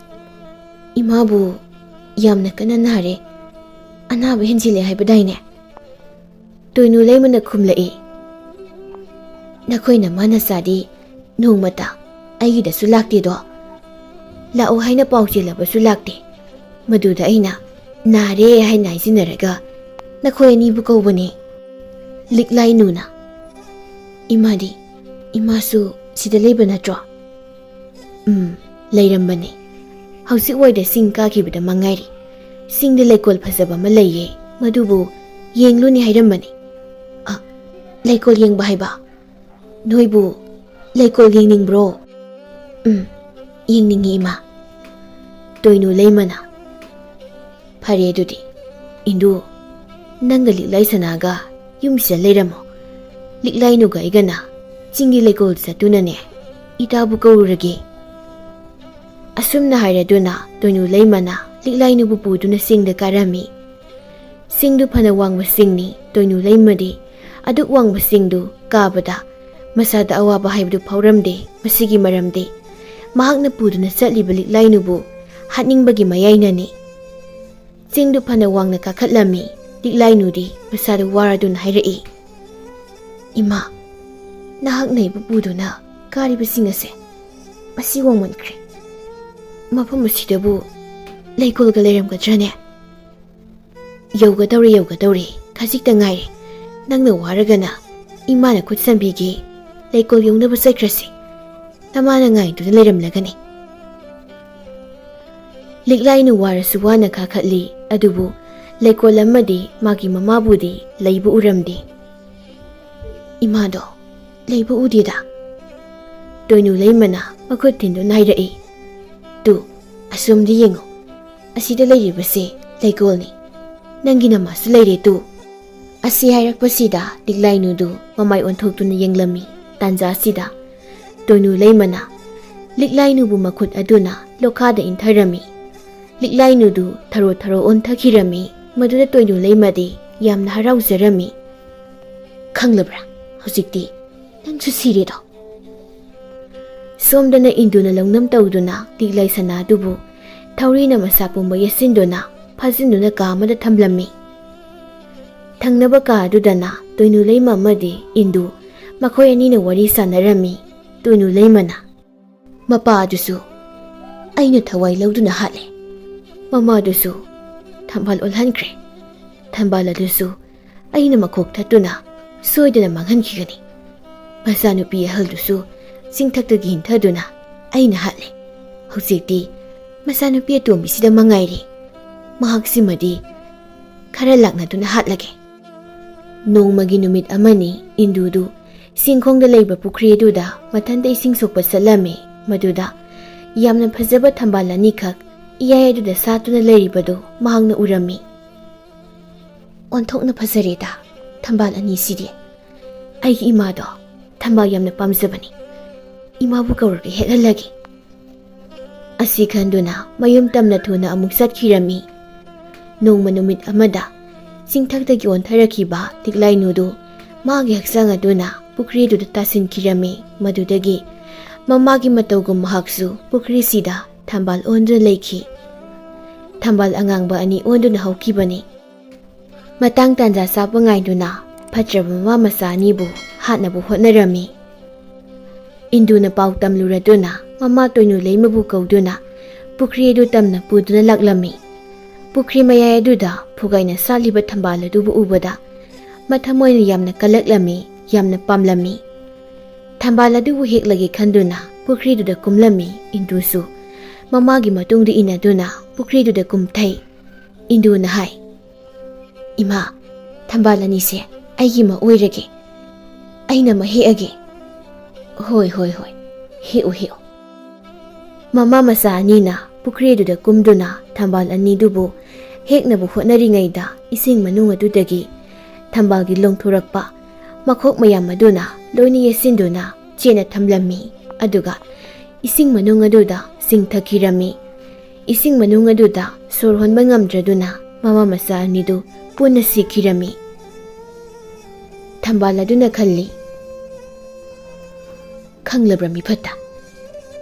"ꯏꯃꯥꯕꯨ ꯌꯥꯝꯅ ꯀꯟꯅ ꯅꯥꯔꯦ, ꯑꯅꯥꯕ ꯍꯦꯟꯖꯤꯜꯂꯦ ꯍꯥꯏꯕꯗꯥꯏꯅꯦ?" ꯇꯣꯏꯅꯨ ꯂꯩꯃꯅ ꯈꯨꯝꯂꯛꯏ, "ꯅꯈꯣꯏꯅ ꯃꯥꯅ ꯆꯥꯗꯤ ꯅꯣꯡꯃꯇ ꯑꯩꯒꯤꯗꯁꯨ ꯂꯥꯛꯇꯦꯗꯣ꯫ ꯂꯥꯛꯑꯣ ꯍꯥꯏꯅ ꯄꯥꯎ ꯆꯦꯜꯂꯕꯁꯨ ꯂꯥꯛꯇꯦ꯫ ꯃꯗꯨꯗ ꯑꯩꯅ ꯅꯥꯔꯦ ꯍꯥꯏꯅ ꯍꯥꯏꯖꯤꯟꯅꯔꯒ ꯅꯈꯣꯏ ꯑꯅꯤꯕꯨ ꯀꯧꯕꯅꯦ"꯫ ꯂꯤꯛꯂꯥꯏꯅꯨꯅ, "ꯏꯃꯥꯗꯤ, ꯏꯃꯥꯁꯨ ꯁꯤꯗ ꯂꯩꯕ ꯅꯠꯇ꯭ꯔꯣ?" "ꯎꯝ, ꯂꯩꯔꯝꯕꯅꯦ꯫ ꯍꯧꯖꯤꯛ ꯋꯥꯏꯗ ꯆꯤꯡ ꯀꯥꯈꯤꯕꯗ ꯃꯉꯥꯏꯔꯤ꯫ ꯆꯤꯡꯗ ꯂꯩꯀꯣꯜ ꯐꯖꯕ ꯑꯃ ꯂꯩꯌꯦ, ꯃꯗꯨꯕꯨ ꯌꯦꯡꯂꯨꯅꯤ ꯍꯥꯏꯔꯝꯕꯅꯤ"꯫ "ꯑ, ꯂꯩꯀꯣꯜ ꯌꯦꯡꯕ ꯍꯥꯏꯕ? ꯅꯣꯏꯕꯨ ꯂꯩꯀꯣꯜ ꯌꯦꯡꯅꯤꯡꯕ꯭ꯔꯣ?" "ꯎꯝ, ꯌꯦꯡꯅꯤꯡꯉꯤ, ꯏꯃꯥ"꯫ ꯇꯣꯏꯅꯨ ꯂꯩꯃꯅ, "ꯐꯔꯦ ꯑꯗꯨꯗꯤ, ꯏꯟꯗꯨ, ꯅꯪꯒ ꯂꯤꯛꯂꯥꯏ ꯁꯅꯥꯒ ꯌꯨꯝꯁꯤꯗ ꯂꯩꯔꯝꯃꯣ꯫ ꯂꯤꯛꯂꯥꯏꯅꯨꯒ ꯑꯩꯒꯅ ꯆꯤꯡꯒꯤ ꯂꯩꯀꯣꯜꯗ ꯆꯠꯇꯨꯅꯅꯦ, ꯏꯇꯥꯕꯨ ꯀꯧꯔꯨꯔꯒꯦ"꯫ ꯑꯁꯨꯝꯅ ꯍꯥꯏꯔꯗꯨꯅ ꯇꯣꯏꯅꯨ ꯂꯩꯃꯅ ꯂꯤꯛꯂꯥꯏꯅꯨꯕꯨ ꯄꯨꯗꯨꯅ ꯆꯤꯡꯗ ꯀꯥꯔꯝꯃꯤ꯫ ꯆꯤꯡꯗꯨ ꯐꯅ ꯋꯥꯡꯕ ꯆꯤꯡꯅꯤ꯫ ꯇꯣꯏꯅꯨ ꯂꯩꯃꯗꯤ ꯑꯗꯨꯛ ꯋꯥꯡꯕ ꯆꯤꯡꯗꯨ ꯀꯥꯕꯗ ꯃꯁꯥꯗ ꯑꯋꯥꯕ ꯍꯥꯏꯕꯗꯨ ꯐꯥꯎꯔꯝꯗꯦ꯫ ꯃꯁꯤꯒꯤ ꯃꯔꯝꯗꯤ ꯃꯍꯥꯛꯅ ꯄꯨꯗꯨꯅ ꯆꯠꯂꯤꯕ ꯂꯤꯛꯂꯥꯏꯅꯨꯕꯨ ꯍꯥꯠꯅꯤꯡꯕꯒꯤ ꯃꯌꯥꯏꯅꯅꯤ꯫ ꯆꯤꯡꯗꯨ ꯐꯅ ꯋꯥꯡꯅ ꯀꯥꯈꯠꯂꯝꯃꯤ꯫ ꯂꯤꯛꯂꯥꯏꯅꯨꯗꯤ ꯃꯁꯥꯗꯨ ꯋꯥꯔꯗꯨꯅ ꯍꯥꯏꯔꯛꯏ, "ꯏꯃꯥ, ꯅꯍꯥꯛꯅ ꯑꯩꯕꯨ ꯄꯨꯗꯨꯅ ꯀꯥꯔꯤꯕꯁꯤꯡ ꯑꯁꯦ ꯃꯁꯤ ꯋꯥꯡꯃꯟꯈ꯭ꯔꯦ꯫ ꯃꯐꯝ ꯑꯁꯤꯗꯕꯨ ꯂꯩꯀꯣꯜꯒ ꯂꯩꯔꯝꯒꯗ꯭ꯔꯅꯦ?" "ꯌꯧꯒꯗꯧꯔꯦ, ꯌꯧꯒꯗꯧꯔꯦ, ꯈꯖꯤꯛꯇ ꯉꯥꯏꯔꯦ꯫ ꯅꯪꯅ ꯋꯥꯔꯒꯅ ꯏꯃꯥꯅ ꯈꯨꯠ ꯁꯝꯕꯤꯒꯦ꯫ ꯂꯩꯀꯣꯜ ꯌꯧꯅꯕ ꯆꯠꯈ꯭ꯔꯁꯤ꯫ ꯅꯃꯥꯅ ꯉꯥꯏꯗꯨꯅ ꯂꯩꯔꯝꯂꯒꯅꯤ꯫" ꯂꯤꯛꯂꯥꯏꯅꯨ ꯋꯥꯔꯁꯨ ꯋꯥꯅ ꯀꯥꯈꯠꯂꯤ, ꯑꯗꯨꯕꯨ ꯂꯩꯀꯣꯜ ꯑꯃꯗꯤ ꯃꯥꯒꯤ ꯃꯃꯥꯕꯨꯗꯤ ꯂꯩꯕ ꯎꯔꯝꯗꯦ꯫ "ꯏꯃꯥꯗꯣ ꯂꯩꯕ ꯎꯗꯦꯗ꯫" ꯇꯣꯏꯅꯨ ꯂꯩꯃꯅ ꯃꯈꯨꯠ ꯊꯤꯟꯗꯨꯅ ꯍꯥꯏꯔꯛꯏ, "ꯇꯨ, ꯑꯁꯣꯝꯗ ꯌꯦꯡꯉꯨ꯫ ꯑꯁꯤꯗ ꯂꯩꯔꯤꯕꯁꯦ ꯂꯩꯀꯣꯜꯅꯤ꯫ ꯅꯪꯒꯤ ꯅꯃꯥꯁꯨ ꯂꯩꯔꯦ ꯇꯨ꯫" ꯑꯁꯤ ꯍꯥꯏꯔꯛꯄꯁꯤꯗ ꯂꯤꯛꯂꯥꯏꯅꯨꯗꯨ ꯃꯃꯥꯏ ꯑꯣꯟꯊꯣꯛꯇꯨꯅ ꯌꯦꯡꯂꯝꯃꯤ꯫ ꯇꯥꯟꯖꯥꯁꯤꯗ ꯇꯣꯏꯅꯨ ꯂꯩꯃꯅ ꯂꯤꯛꯂꯥꯏꯅꯨꯕꯨ ꯃꯈꯨꯠ ꯑꯗꯨꯅ ꯂꯣꯈꯥꯗ ꯏꯟꯊꯔꯝꯃꯤ꯫ ꯂꯤꯛꯂꯥꯏꯅꯨꯗꯨ ꯊꯔꯣ ꯊꯔꯣ ꯑꯣꯟꯊꯈꯤꯔꯝꯃꯤ꯫ ꯃꯗꯨꯗ ꯇꯣꯏꯅꯨ ꯂꯩꯃꯗꯤ ꯌꯥꯝꯅ ꯍꯔꯥꯎꯖꯔꯝꯃꯤ꯫ "ꯈꯪꯂꯕ꯭ꯔꯥ? ꯍꯧꯖꯤꯛꯇꯤ ꯅꯪꯁꯨ ꯁꯤꯔꯦꯗꯣ꯫" ꯁꯣꯝꯗꯅ ꯏꯟꯗꯨꯅ ꯂꯧꯅꯝ ꯇꯧꯗꯨꯅ ꯂꯤꯛꯂꯥꯏ ꯁꯅꯥꯗꯨꯕꯨ ꯊꯧꯔꯤꯅ ꯃꯁꯥ ꯄꯨꯝꯕ ꯌꯦꯠꯁꯤꯟꯗꯨꯅ ꯐꯥꯖꯤꯟꯗꯨꯅ ꯀꯥ ꯑꯃꯗ ꯊꯝꯂꯝꯃꯤ꯫ ꯊꯪꯅꯕ ꯀꯥ ꯑꯗꯨꯗꯅ ꯇꯣꯏꯅꯨ ꯂꯩꯃ ꯑꯃꯗꯤ ꯏꯟꯗꯨ ꯃꯈꯣꯏ ꯑꯅꯤꯅ ꯋꯥꯔꯤ ꯁꯥꯟꯅꯔꯝꯃꯤ꯫ ꯇꯣꯏꯅꯨ ꯂꯩꯃꯅ, "ꯃꯄꯥ ꯑꯗꯨꯁꯨ ꯑꯩꯅ ꯊꯋꯥꯏ ꯂꯧꯗꯨꯅ ꯍꯥꯠꯂꯦ꯫ ꯃꯃꯥ ꯑꯗꯨꯁꯨ ꯊꯝꯕꯥꯜ ꯑꯣꯜꯍꯟꯈ꯭ꯔꯦ꯫ ꯊꯝꯕꯥꯜ ꯑꯗꯨꯁꯨ ꯑꯩꯅ ꯃꯈꯣꯛ ꯊꯠꯇꯨꯅ ꯁꯣꯏꯗꯅ ꯃꯥꯡꯍꯟꯈꯤꯒꯅꯤ꯫ ꯃꯆꯥꯅꯨꯄꯤ ꯑꯍꯜꯗꯨꯁꯨ ꯆꯤꯡꯊꯛꯇꯒꯤ ꯏꯟꯊꯗꯨꯅ ꯑꯩꯅ ꯍꯥꯠꯂꯦ꯫ ꯍꯧꯖꯤꯛꯇꯤ ꯃꯆꯥꯅꯨꯄꯤ ꯑꯇꯣꯝꯕꯤꯁꯤꯗ ꯃꯉꯥꯏꯔꯦ꯫ ꯃꯍꯥꯛꯁꯤꯃꯗꯤ ꯈꯔ ꯂꯥꯛꯅꯗꯨꯅ ꯍꯥꯠꯂꯒꯦ꯫" ꯅꯣꯡꯃꯒꯤ ꯅꯨꯃꯤꯠ ꯑꯃꯅꯤ, ꯏꯟꯗꯨꯗꯨ ꯆꯤꯡꯈꯣꯡꯗ ꯂꯩꯕ ꯄꯨꯈ꯭ꯔꯤ ꯑꯗꯨꯗ ꯃꯊꯟꯇ ꯏꯁꯤꯡ ꯁꯣꯛꯄ ꯆꯠꯂꯝꯃꯤ꯫ ꯃꯗꯨꯗ ꯌꯥꯝꯅ ꯐꯖꯕ ꯊꯝꯕꯥꯜ ꯑꯅꯤꯈꯛ ꯏꯌꯥꯏ ꯑꯗꯨꯗ ꯁꯥꯠꯇꯨꯅ ꯂꯩꯔꯤꯕꯗꯨ ꯃꯍꯥꯛꯅ ꯎꯔꯝꯃꯤ꯫ "ꯑꯣꯟꯊꯣꯛꯅ ꯐꯖꯔꯦꯗ ꯊꯝꯕꯥꯜ ꯑꯅꯤꯁꯤꯗꯤ꯫ ꯑꯩꯒꯤ ꯏꯃꯥꯗꯣ ꯊꯝꯕꯥꯜ ꯌꯥꯝꯅ ꯄꯥꯝꯖꯕꯅꯤ꯫ ꯏꯃꯥꯕꯨ ꯀꯧꯔꯒ ꯍꯦꯛꯍꯜꯂꯒꯦ꯫" ꯑꯁꯤ ꯈꯟꯗꯨꯅ ꯃꯌꯨꯝ ꯇꯝꯅ ꯊꯨꯅ ꯑꯃꯨꯛ ꯆꯠꯈꯤꯔꯝꯃꯤ꯫ ꯅꯣꯡꯃ ꯅꯨꯃꯤꯠ ꯑꯃꯗ ꯆꯤꯡꯊꯛꯇꯒꯤ ꯑꯣꯟꯊꯔꯛꯈꯤꯕ ꯂꯤꯛꯂꯥꯏꯅꯨꯗꯨ ꯃꯥꯒꯤ ꯍꯛꯆꯥꯡ ꯑꯗꯨꯅ ꯄꯨꯈ꯭ꯔꯤꯗꯨꯗ ꯇꯥꯁꯤꯟꯈꯤꯔꯝꯃꯤ꯫ ꯃꯗꯨꯗꯒꯤ ꯃꯃꯥꯒꯤ ꯃꯇꯧꯒꯨꯝ ꯃꯍꯥꯛꯁꯨ ꯄꯨꯈ꯭ꯔꯤꯁꯤꯗ ꯊꯝꯕꯥꯜ ꯑꯣꯟꯗꯨꯅ ꯂꯩꯈꯤ꯫ ꯊꯝꯕꯥꯜ ꯑꯉꯥꯡꯕ ꯑꯅꯤ ꯑꯣꯟꯗꯨꯅ ꯍꯧꯈꯤꯕꯅꯤ꯫ ꯃꯇꯥꯡ ꯇꯥꯟꯖꯥ ꯆꯥꯕ ꯉꯥꯏꯗꯨꯅ ꯐꯠꯇ꯭ꯔꯕ ꯃꯃꯥ ꯃꯆꯥ ꯑꯅꯤꯕꯨ ꯍꯥꯠꯅꯕ ꯍꯣꯠꯅꯔꯝꯃꯤ꯫ ꯏꯟꯗꯨꯅ ꯄꯥꯎ ꯇꯝꯂꯨꯔꯗꯨꯅ ꯃꯃꯥ ꯇꯣꯏꯅꯨ ꯂꯩꯃꯕꯨ ꯀꯧꯗꯨꯅ ꯄꯨꯈ꯭ꯔꯤ ꯑꯗꯨ ꯇꯝꯅ ꯄꯨꯗꯨꯅ ꯂꯥꯛꯂꯝꯃꯤ꯫ ꯄꯨꯈ꯭ꯔꯤ ꯃꯌꯥꯏ ꯑꯗꯨꯗ ꯐꯨꯒꯥꯏꯅ ꯁꯥꯠꯂꯤꯕ ꯊꯝꯕꯥꯜ ꯑꯗꯨꯕꯨ ꯎꯕꯗ ꯃꯊꯃꯣꯏꯅ ꯌꯥꯝꯅ ꯀꯜꯂꯛꯂꯝꯃꯤ, ꯌꯥꯝꯅ ꯄꯥꯝꯂꯝꯃꯤ꯫ ꯊꯝꯕꯥꯜ ꯑꯗꯨꯕꯨ ꯍꯦꯛꯂꯒꯦ ꯈꯟꯗꯨꯅ ꯄꯨꯈ꯭ꯔꯤꯗꯨꯗ ꯀꯨꯝꯂꯝꯃꯤ꯫ ꯏꯟꯗꯨꯁꯨ ꯃꯃꯥꯒꯤ ꯃꯇꯨꯡꯗ ꯏꯟꯅꯗꯨꯅ ꯄꯨꯈ꯭ꯔꯤꯗꯨꯗ ꯀꯨꯝꯊꯩ꯫ ꯏꯟꯗꯨꯅ ꯍꯥꯏ, "ꯏꯃꯥ, ꯊꯝꯕꯥꯜ ꯑꯅꯤꯁꯦ ꯑꯩꯒꯤ ꯑꯃ ꯑꯣꯏꯔꯒꯦ꯫ ꯑꯩꯅ ꯑꯃ ꯍꯦꯛꯑꯒꯦ꯫" "ꯍꯣꯏ, ꯍꯣꯏ, ꯍꯣꯏ, ꯍꯦꯛꯎ, ꯍꯦꯛꯎ꯫" ꯃꯃꯥ ꯃꯆꯥ ꯑꯅꯤꯅ ꯄꯨꯈ꯭ꯔꯤꯗꯨꯗ ꯀꯨꯝꯗꯨꯅ ꯊꯝꯕꯥꯜ ꯑꯅꯤꯗꯨꯕꯨ ꯍꯦꯛꯅꯕ ꯍꯣꯠꯅꯔꯤꯉꯩꯗ ꯏꯁꯤꯡ ꯃꯅꯨꯡ ꯑꯗꯨꯗꯒꯤ ꯊꯝꯕꯥꯜꯒꯤ ꯂꯣꯡꯊꯣꯔꯛꯄ ꯃꯈꯣꯛ ꯃꯌꯥꯝ ꯑꯗꯨꯅ ꯂꯣꯏꯅ ꯌꯦꯠꯁꯤꯟꯗꯨꯅ ꯆꯦꯠꯅ ꯊꯝꯂꯝꯃꯤ꯫ ꯑꯗꯨꯒ ꯏꯁꯤꯡ ꯃꯅꯨꯡ ꯑꯗꯨꯗ ꯆꯤꯡꯊꯈꯤꯔꯝꯃꯤ꯫ ꯏꯁꯤꯡ ꯃꯅꯨꯡ ꯑꯗꯨꯗ ꯁꯣꯔ ꯍꯣꯟꯕ ꯉꯝꯗ꯭ꯔꯗꯨꯅ ꯃꯃꯥ ꯃꯆꯥ ꯑꯅꯤꯗꯨ ꯄꯨꯟꯅ ꯁꯤꯈꯤꯔꯝꯃꯤ꯫ ꯊꯝꯕꯥꯜ ꯑꯗꯨꯅ ꯈꯜꯂꯤ, "ꯈꯪꯂꯕ꯭ꯔꯥ ꯃꯤꯐꯠꯇ?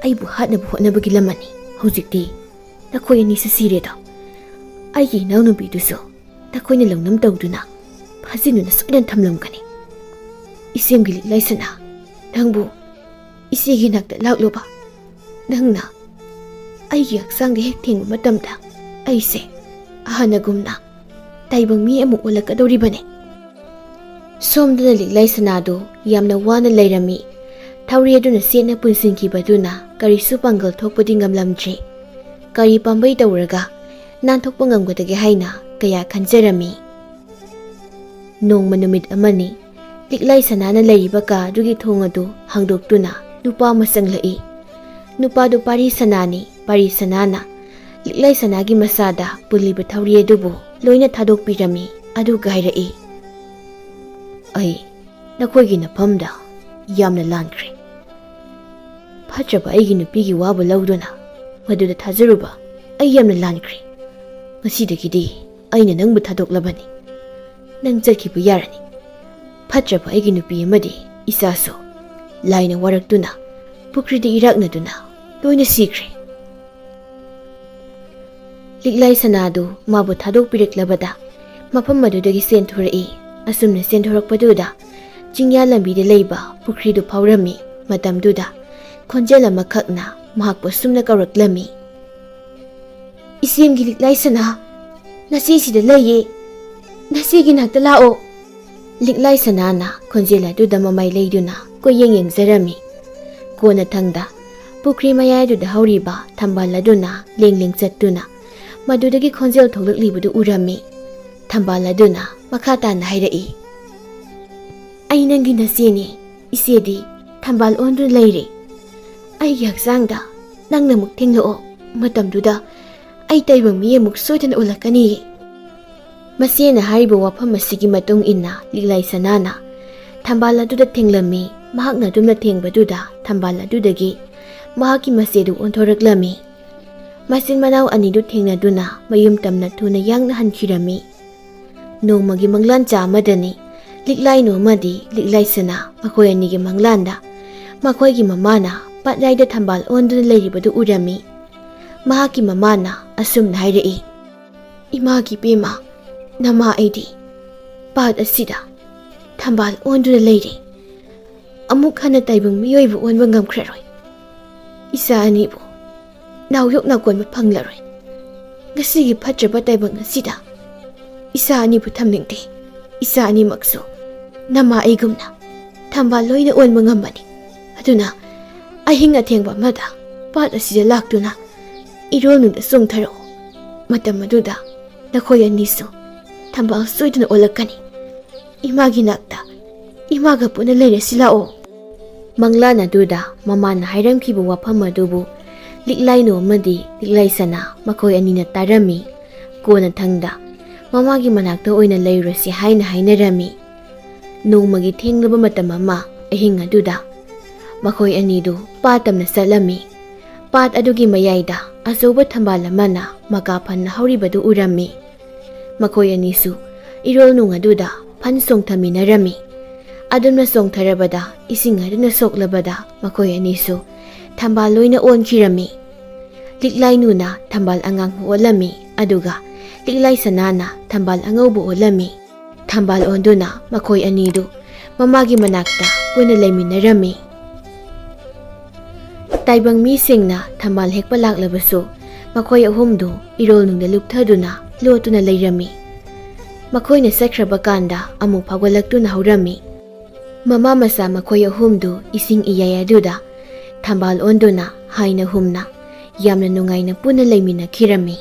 ꯑꯩꯕꯨ ꯍꯥꯠꯅꯕ ꯍꯣꯠꯅꯕꯒꯤ ꯂꯃꯟꯅꯤ꯫ ꯍꯧꯖꯤꯛꯇꯤ ꯅꯈꯣꯏ ꯑꯅꯤꯁꯨ ꯁꯤꯔꯦꯗꯣ꯫ ꯑꯩꯒꯤ ꯏꯅꯥꯎꯅꯨꯄꯤꯗꯨꯁꯨ ꯅꯈꯣꯏꯅ ꯂꯧꯅꯝ ꯇꯧꯗꯨꯅ ꯐꯥꯖꯤꯟꯗꯨꯅ ꯁꯣꯏꯗꯅ ꯊꯝꯂꯝꯒꯅꯤ꯫ ꯏꯆꯦꯝꯒꯤ ꯂꯤꯛꯂꯥꯏ ꯁꯅꯥ, ꯅꯪꯕꯨ ꯏꯆꯦꯒꯤ ꯅꯥꯛꯇ ꯂꯥꯛꯂꯨꯕ ꯅꯪꯅ ꯑꯩꯒꯤ ꯍꯛꯆꯥꯡꯗ ꯍꯦꯛ ꯊꯦꯡꯕ ꯃꯇꯝꯗ ꯑꯩꯁꯦ ꯍꯥꯟꯅꯒꯨꯝꯅ ꯇꯥꯏꯕꯪ ꯃꯤ ꯑꯃ ꯑꯣꯜꯂꯛꯀꯗꯧꯔꯤꯕꯅꯤ꯫" ꯁꯣꯝꯗꯅ ꯂꯤꯛꯂꯥꯏ ꯁꯅꯥꯗꯨ ꯌꯥꯝꯅ ꯋꯥꯅ ꯂꯩꯔꯝꯃꯤ꯫ ꯊꯧꯔꯤ ꯑꯗꯨꯅ ꯆꯦꯠꯅ ꯄꯨꯟꯁꯤꯟꯈꯤꯕꯗꯨꯅ ꯀꯔꯤꯁꯨ ꯄꯥꯡꯒꯜ ꯊꯣꯛꯄꯗꯤ ꯉꯝꯂꯝꯗ꯭ꯔꯦ꯫ ꯀꯔꯤ ꯄꯥꯝꯕꯩ ꯇꯧꯔꯒ ꯅꯥꯟꯊꯣꯛꯄ ꯉꯝꯒꯗꯒꯦ ꯍꯥꯏꯅ ꯀꯌꯥ ꯈꯟꯖꯔꯝꯃꯤ꯫ ꯅꯣꯡꯃ ꯅꯨꯃꯤꯠ ꯑꯃꯅꯤ, ꯂꯤꯛꯂꯥꯏ ꯁꯅꯥꯅ ꯂꯩꯔꯤꯕ ꯀꯥ ꯑꯗꯨꯒꯤ ꯊꯣꯡ ꯑꯗꯨ ꯍꯥꯡꯗꯣꯛꯇꯨꯅ ꯅꯨꯄꯥ ꯑꯃ ꯆꯪꯂꯛꯏ꯫ ꯅꯨꯄꯥꯗꯨ ꯄꯥꯔꯤ ꯁꯅꯥꯅꯤ꯫ ꯄꯥꯔꯤ ꯁꯅꯥꯅ ꯂꯤꯛꯂꯥꯏ ꯁꯅꯥꯒꯤ ꯃꯆꯥꯗ ꯄꯨꯜꯂꯤꯕ ꯊꯧꯔꯤ ꯑꯗꯨꯕꯨ ꯂꯣꯏꯅ ꯊꯥꯗꯣꯛꯄꯤꯔꯝꯃꯤ꯫ ꯑꯗꯨꯒ ꯍꯥꯏꯔꯛꯏ, "ꯑꯩ ꯅꯈꯣꯏꯒꯤ ꯅꯐꯝꯗ ꯌꯥꯝꯅ ꯂꯥꯟꯈ꯭ꯔꯦ꯫ ꯐꯠꯇ꯭ꯔꯕ ꯑꯩꯒꯤ ꯅꯨꯄꯤꯒꯤ ꯋꯥꯕꯨ ꯂꯧꯗꯨꯅ ꯃꯗꯨꯗ ꯊꯥꯖꯔꯨꯕ ꯑꯩ ꯌꯥꯝꯅ ꯂꯥꯟꯈ꯭ꯔꯦ꯫ ꯉꯁꯤꯗꯒꯤꯗꯤ ꯑꯩꯅ ꯅꯪꯕꯨ ꯊꯥꯗꯣꯛꯂꯕꯅꯤ꯫ ꯅꯪ ꯆꯠꯈꯤꯕ ꯌꯥꯔꯅꯤ꯫" ꯐꯠꯇ꯭ꯔꯕ ꯑꯩꯒꯤ ꯅꯨꯄꯤ ꯑꯃꯗꯤ ꯏꯆꯥꯁꯨ ꯂꯥꯏꯅ ꯋꯥꯔꯛꯇꯨꯅ ꯄꯨꯈ꯭ꯔꯤꯗ ꯏꯔꯥꯛꯅꯗꯨꯅ ꯂꯣꯏꯅ ꯁꯤꯈ꯭ꯔꯦ꯫ ꯂꯤꯛꯂꯥꯏ ꯁꯅꯥꯗꯨ ꯃꯥꯕꯨ ꯊꯥꯗꯣꯛꯄꯤꯔꯛꯂꯕꯗ ꯃꯐꯝ ꯑꯗꯨꯗꯒꯤ ꯆꯦꯟꯊꯣꯔꯛꯏ꯫ ꯑꯁꯨꯝꯅ ꯆꯦꯟꯊꯣꯔꯛꯄꯗꯨꯗ ꯆꯤꯡꯌꯥ ꯂꯝꯕꯤꯗ ꯂꯩꯕ ꯄꯨꯈ꯭ꯔꯤꯗꯨ ꯐꯥꯎꯔꯝꯃꯤ꯫ ꯃꯇꯝꯗꯨꯗ ꯈꯣꯟꯖꯦꯜ ꯑꯃꯈꯛꯅ ꯃꯍꯥꯛꯄꯨ ꯑꯁꯨꯝꯅ ꯀꯧꯔꯛꯂꯝꯃꯤ, "ꯏꯆꯦꯝꯒꯤ ꯂꯤꯛꯂꯥꯏ ꯁꯅꯥ, ꯅꯆꯦꯁꯤꯗ ꯂꯩꯌꯦ, ꯅꯆꯦꯒꯤ ꯅꯥꯛꯇ ꯂꯥꯛꯑꯣ꯫" ꯂꯤꯛꯂꯥꯏ ꯁꯅꯥꯅ ꯈꯣꯟꯖꯦꯜ ꯑꯗꯨꯗ ꯃꯃꯥꯏ ꯂꯩꯗꯨꯅ ꯀꯣꯏꯌꯦꯡ ꯌꯦꯡꯖꯔꯝꯃꯤ꯫ ꯀꯣꯟꯅꯊꯪꯗ ꯄꯨꯈ꯭ꯔꯤ ꯃꯌꯥꯏꯗꯨꯗ ꯍꯧꯔꯤꯕ ꯊꯝꯕꯥꯜ ꯑꯗꯨꯅ ꯂꯦꯡ ꯂꯦꯡ ꯆꯠꯇꯨꯅ ꯃꯗꯨꯗꯒꯤ ꯈꯣꯟꯖꯦꯜ ꯊꯣꯛꯂꯛꯂꯤꯕꯗꯨ ꯎꯔꯝꯃꯤ꯫ ꯊꯝꯕꯥꯜ ꯑꯗꯨꯅ ꯃꯈꯥ ꯇꯥꯅ ꯍꯥꯏꯔꯛꯏ, "ꯑꯩ ꯅꯪꯒꯤ ꯅꯆꯦꯅꯤ꯫ ꯏꯆꯦꯗꯤ ꯊꯝꯕꯥꯜ ꯑꯣꯟꯗꯨꯅ ꯂꯩꯔꯦ꯫ ꯑꯩꯒꯤ ꯍꯛꯆꯥꯡꯗ ꯅꯪꯅ ꯑꯃꯨꯛ ꯊꯦꯡꯂꯛꯑꯣ꯫ ꯃꯇꯝꯗꯨꯗ ꯑꯩ ꯇꯥꯏꯕꯪ ꯃꯤ ꯑꯃꯨꯛ ꯁꯣꯏꯗꯅ ꯑꯣꯜꯂꯛꯀꯅꯤꯌꯦ꯫" ꯃꯆꯦꯅ ꯍꯥꯏꯔꯤꯕ ꯋꯥꯐꯝ ꯑꯁꯤꯒꯤ ꯃꯇꯨꯡ ꯏꯟꯅ ꯂꯤꯛꯂꯥꯏ ꯁꯅꯥꯅ ꯊꯝꯕꯥꯜ ꯑꯗꯨꯗ ꯊꯦꯡꯂꯝꯃꯤ꯫ ꯃꯍꯥꯛꯅ ꯑꯗꯨꯝꯅ ꯊꯦꯡꯕꯗꯨꯗ ꯊꯝꯕꯥꯜ ꯑꯗꯨꯗꯒꯤ ꯃꯍꯥꯛꯀꯤ ꯃꯆꯦꯗꯨ ꯑꯣꯟꯊꯣꯔꯛꯂꯝꯃꯤ꯫ ꯃꯆꯤꯟ ꯃꯅꯥꯎ ꯑꯅꯤꯗꯨ ꯊꯦꯡꯅꯗꯨꯅ ꯃꯌꯨꯝ ꯇꯝꯅ ꯊꯨꯅ ꯌꯥꯡꯅ ꯍꯟꯈꯤꯔꯝꯃꯤ꯫ ꯅꯣꯡꯃꯒꯤ ꯃꯪꯂꯥꯟꯆꯥ ꯑꯃꯗꯅꯤ ꯂꯤꯛꯂꯥꯏ ꯅꯣꯝ ꯑꯃꯗꯤ ꯂꯤꯛꯂꯥꯏ ꯁꯅꯥ ꯃꯈꯣꯏ ꯑꯅꯤꯒꯤ ꯃꯪꯂꯥꯟꯗ ꯃꯈꯣꯏꯒꯤ ꯃꯃꯥꯅ ꯄꯥꯠꯌꯥꯏꯗ ꯊꯝꯕꯥꯜ ꯑꯣꯟꯗꯨꯅ ꯂꯩꯔꯤꯕꯗꯨ ꯎꯔꯝꯃꯤ꯫ ꯃꯍꯥꯛꯀꯤ ꯃꯃꯥꯅ ꯑꯁꯨꯝꯅ ꯍꯥꯏꯔꯛꯏ, "ꯏꯃꯥꯒꯤ ꯏꯕꯦꯝꯃ, ꯅꯃꯥ ꯑꯩꯗꯤ ꯄꯥꯠ ꯑꯁꯤꯗ ꯊꯝꯕꯥꯜ ꯑꯣꯟꯗꯨꯅ ꯂꯩꯔꯦ꯫ ꯑꯃꯨꯛ ꯍꯟꯅ ꯇꯥꯏꯕꯪ ꯃꯤꯑꯣꯏꯕ ꯑꯣꯟꯕ ꯉꯝꯈ꯭ꯔꯔꯣꯏ꯫ ꯏꯆꯥ ꯑꯅꯤꯕꯨ ꯅꯥꯎꯌꯣꯛꯅ ꯀꯣꯟꯕ ꯐꯪꯂꯔꯣꯏ꯫ ꯉꯁꯤꯒꯤ ꯐꯠꯇ꯭ꯔꯕ ꯇꯥꯏꯕꯪ ꯑꯁꯤꯗ ꯏꯆꯥ ꯑꯅꯤꯕꯨ ꯊꯝꯅꯤꯡꯗꯦ꯫ ꯏꯆꯥ ꯑꯅꯤꯃꯛꯁꯨ ꯅꯃꯥ ꯑꯩꯒꯨꯝꯅ ꯊꯝꯕꯥꯜ ꯂꯣꯏꯅ ꯑꯣꯟꯕ ꯉꯝꯕꯅꯤ꯫ ꯑꯗꯨꯅ ꯑꯍꯤꯡ ꯑꯊꯦꯡꯕ ꯑꯃꯗ ꯄꯥꯠ ꯑꯁꯤꯗ ꯂꯥꯛꯇꯨꯅ ꯏꯔꯣꯜꯅꯨꯡꯗ ꯆꯣꯡꯊꯔꯛꯎ꯫ ꯃꯇꯝ ꯑꯗꯨꯗ ꯅꯈꯣꯏ ꯑꯅꯤꯁꯨ ꯊꯝꯕꯥꯜ ꯁꯣꯏꯗꯅ ꯑꯣꯜꯂꯛꯀꯅꯤ꯫ ꯏꯃꯥꯒꯤ ꯅꯥꯛꯇ ꯏꯃꯥꯒ ꯄꯨꯟꯅ ꯂꯩꯔꯁꯤ ꯂꯥꯛꯑꯣ꯫" ꯃꯪꯂꯥꯟ ꯑꯗꯨꯗ ꯃꯃꯥꯅ ꯍꯥꯏꯔꯝꯈꯤꯕ ꯋꯥꯐꯝ ꯑꯗꯨꯕꯨ ꯂꯤꯛꯂꯥꯏꯅꯨ ꯑꯃꯗꯤ ꯂꯤꯛꯂꯥꯏ ꯁꯅꯥ ꯃꯈꯣꯏ ꯑꯅꯤꯅ ꯇꯥꯔꯝꯃꯤ꯫ ꯀꯣꯟꯅꯊꯪꯗ ꯃꯃꯥꯒꯤ ꯃꯅꯥꯛꯇ ꯑꯣꯏꯅ ꯂꯩꯔꯨꯔꯁꯤ ꯍꯥꯏꯅ ꯍꯥꯏꯅꯔꯝꯃꯤ꯫ ꯅꯣꯡꯃꯒꯤ ꯊꯦꯡꯂꯕ ꯃꯇꯝ ꯑꯃ ꯑꯍꯤꯡ ꯑꯗꯨꯗ ꯃꯈꯣꯏ ꯑꯅꯤꯗꯨ ꯄꯥꯠ ꯇꯝꯅ ꯆꯠꯂꯝꯃꯤ꯫ ꯄꯥꯠ ꯑꯗꯨꯒꯤ ꯃꯌꯥꯏꯗ ꯑꯆꯧꯕ ꯊꯝꯕꯥꯜ ꯑꯃꯅ ꯃꯀꯥ ꯐꯟꯅ ꯍꯧꯔꯤꯕꯗꯨ ꯎꯔꯝꯃꯤ꯫ ꯃꯈꯣꯏ ꯑꯅꯤꯁꯨ ꯏꯔꯣꯜ ꯅꯨꯡ ꯑꯗꯨꯗ ꯐꯟ ꯆꯣꯡꯊꯃꯤꯟꯅꯔꯝꯃꯤ꯫ ꯑꯗꯨꯝꯅ ꯆꯣꯡꯊꯔꯕꯗ ꯏꯁꯤꯡ ꯑꯗꯨꯅ ꯁꯣꯛꯂꯕꯗ ꯃꯈꯣꯏ ꯑꯅꯤꯁꯨ ꯊꯝꯕꯥꯜ ꯂꯣꯏꯅ ꯑꯣꯟꯈꯤꯔꯝꯃꯤ꯫ ꯂꯤꯛꯂꯥꯏꯅꯨꯅ ꯊꯝꯕꯥꯜ ꯑꯉꯥꯡꯕ ꯑꯣꯜꯂꯝꯃꯤ, ꯑꯗꯨꯒ ꯂꯤꯛꯂꯥꯏ ꯁꯅꯥꯅ ꯊꯝꯕꯥꯜ ꯑꯉꯧꯕ ꯑꯣꯜꯂꯝꯃꯤ꯫ ꯊꯝꯕꯥꯜ ꯑꯣꯟꯗꯨꯅ ꯃꯈꯣꯏ ꯑꯅꯤꯗꯨ ꯃꯃꯥꯒꯤ ꯃꯅꯥꯛꯇ ꯄꯨꯟꯅ ꯂꯩꯃꯤꯟꯅꯔꯝꯃꯤ꯫ ꯇꯥꯏꯕꯪ ꯃꯤꯁꯤꯡꯅ ꯊꯝꯕꯥꯜ ꯍꯦꯛꯄ ꯂꯥꯛꯂꯕꯁꯨ ꯃꯈꯣꯏ ꯑꯍꯨꯝꯗꯨ ꯏꯔꯣꯜꯅꯨꯡꯗ ꯂꯨꯞꯊꯗꯨꯅ ꯂꯣꯠꯇꯨꯅ ꯂꯩꯔꯝꯃꯤ꯫ ꯃꯈꯣꯏꯅ ꯆꯠꯈ꯭ꯔꯕ ꯀꯥꯟꯗ ꯑꯃꯨꯛ ꯐꯥꯎꯒꯠꯂꯛꯇꯨꯅ ꯍꯧꯔꯝꯃꯤ꯫ ꯃꯃꯥ ꯃꯆꯥ ꯃꯈꯣꯏ ꯑꯍꯨꯝꯗꯨ ꯏꯁꯤꯡ ꯏꯌꯥꯏ ꯑꯗꯨꯗ ꯊꯝꯕꯥꯜ ꯑꯣꯟꯗꯨꯅ ꯍꯥꯏꯅ ꯍꯨꯝꯅ ꯌꯥꯝꯅ ꯅꯨꯡꯉꯥꯏꯅ ꯄꯨꯟꯅ ꯂꯩꯃꯤꯟꯅꯈꯤꯔꯝꯃꯤ꯫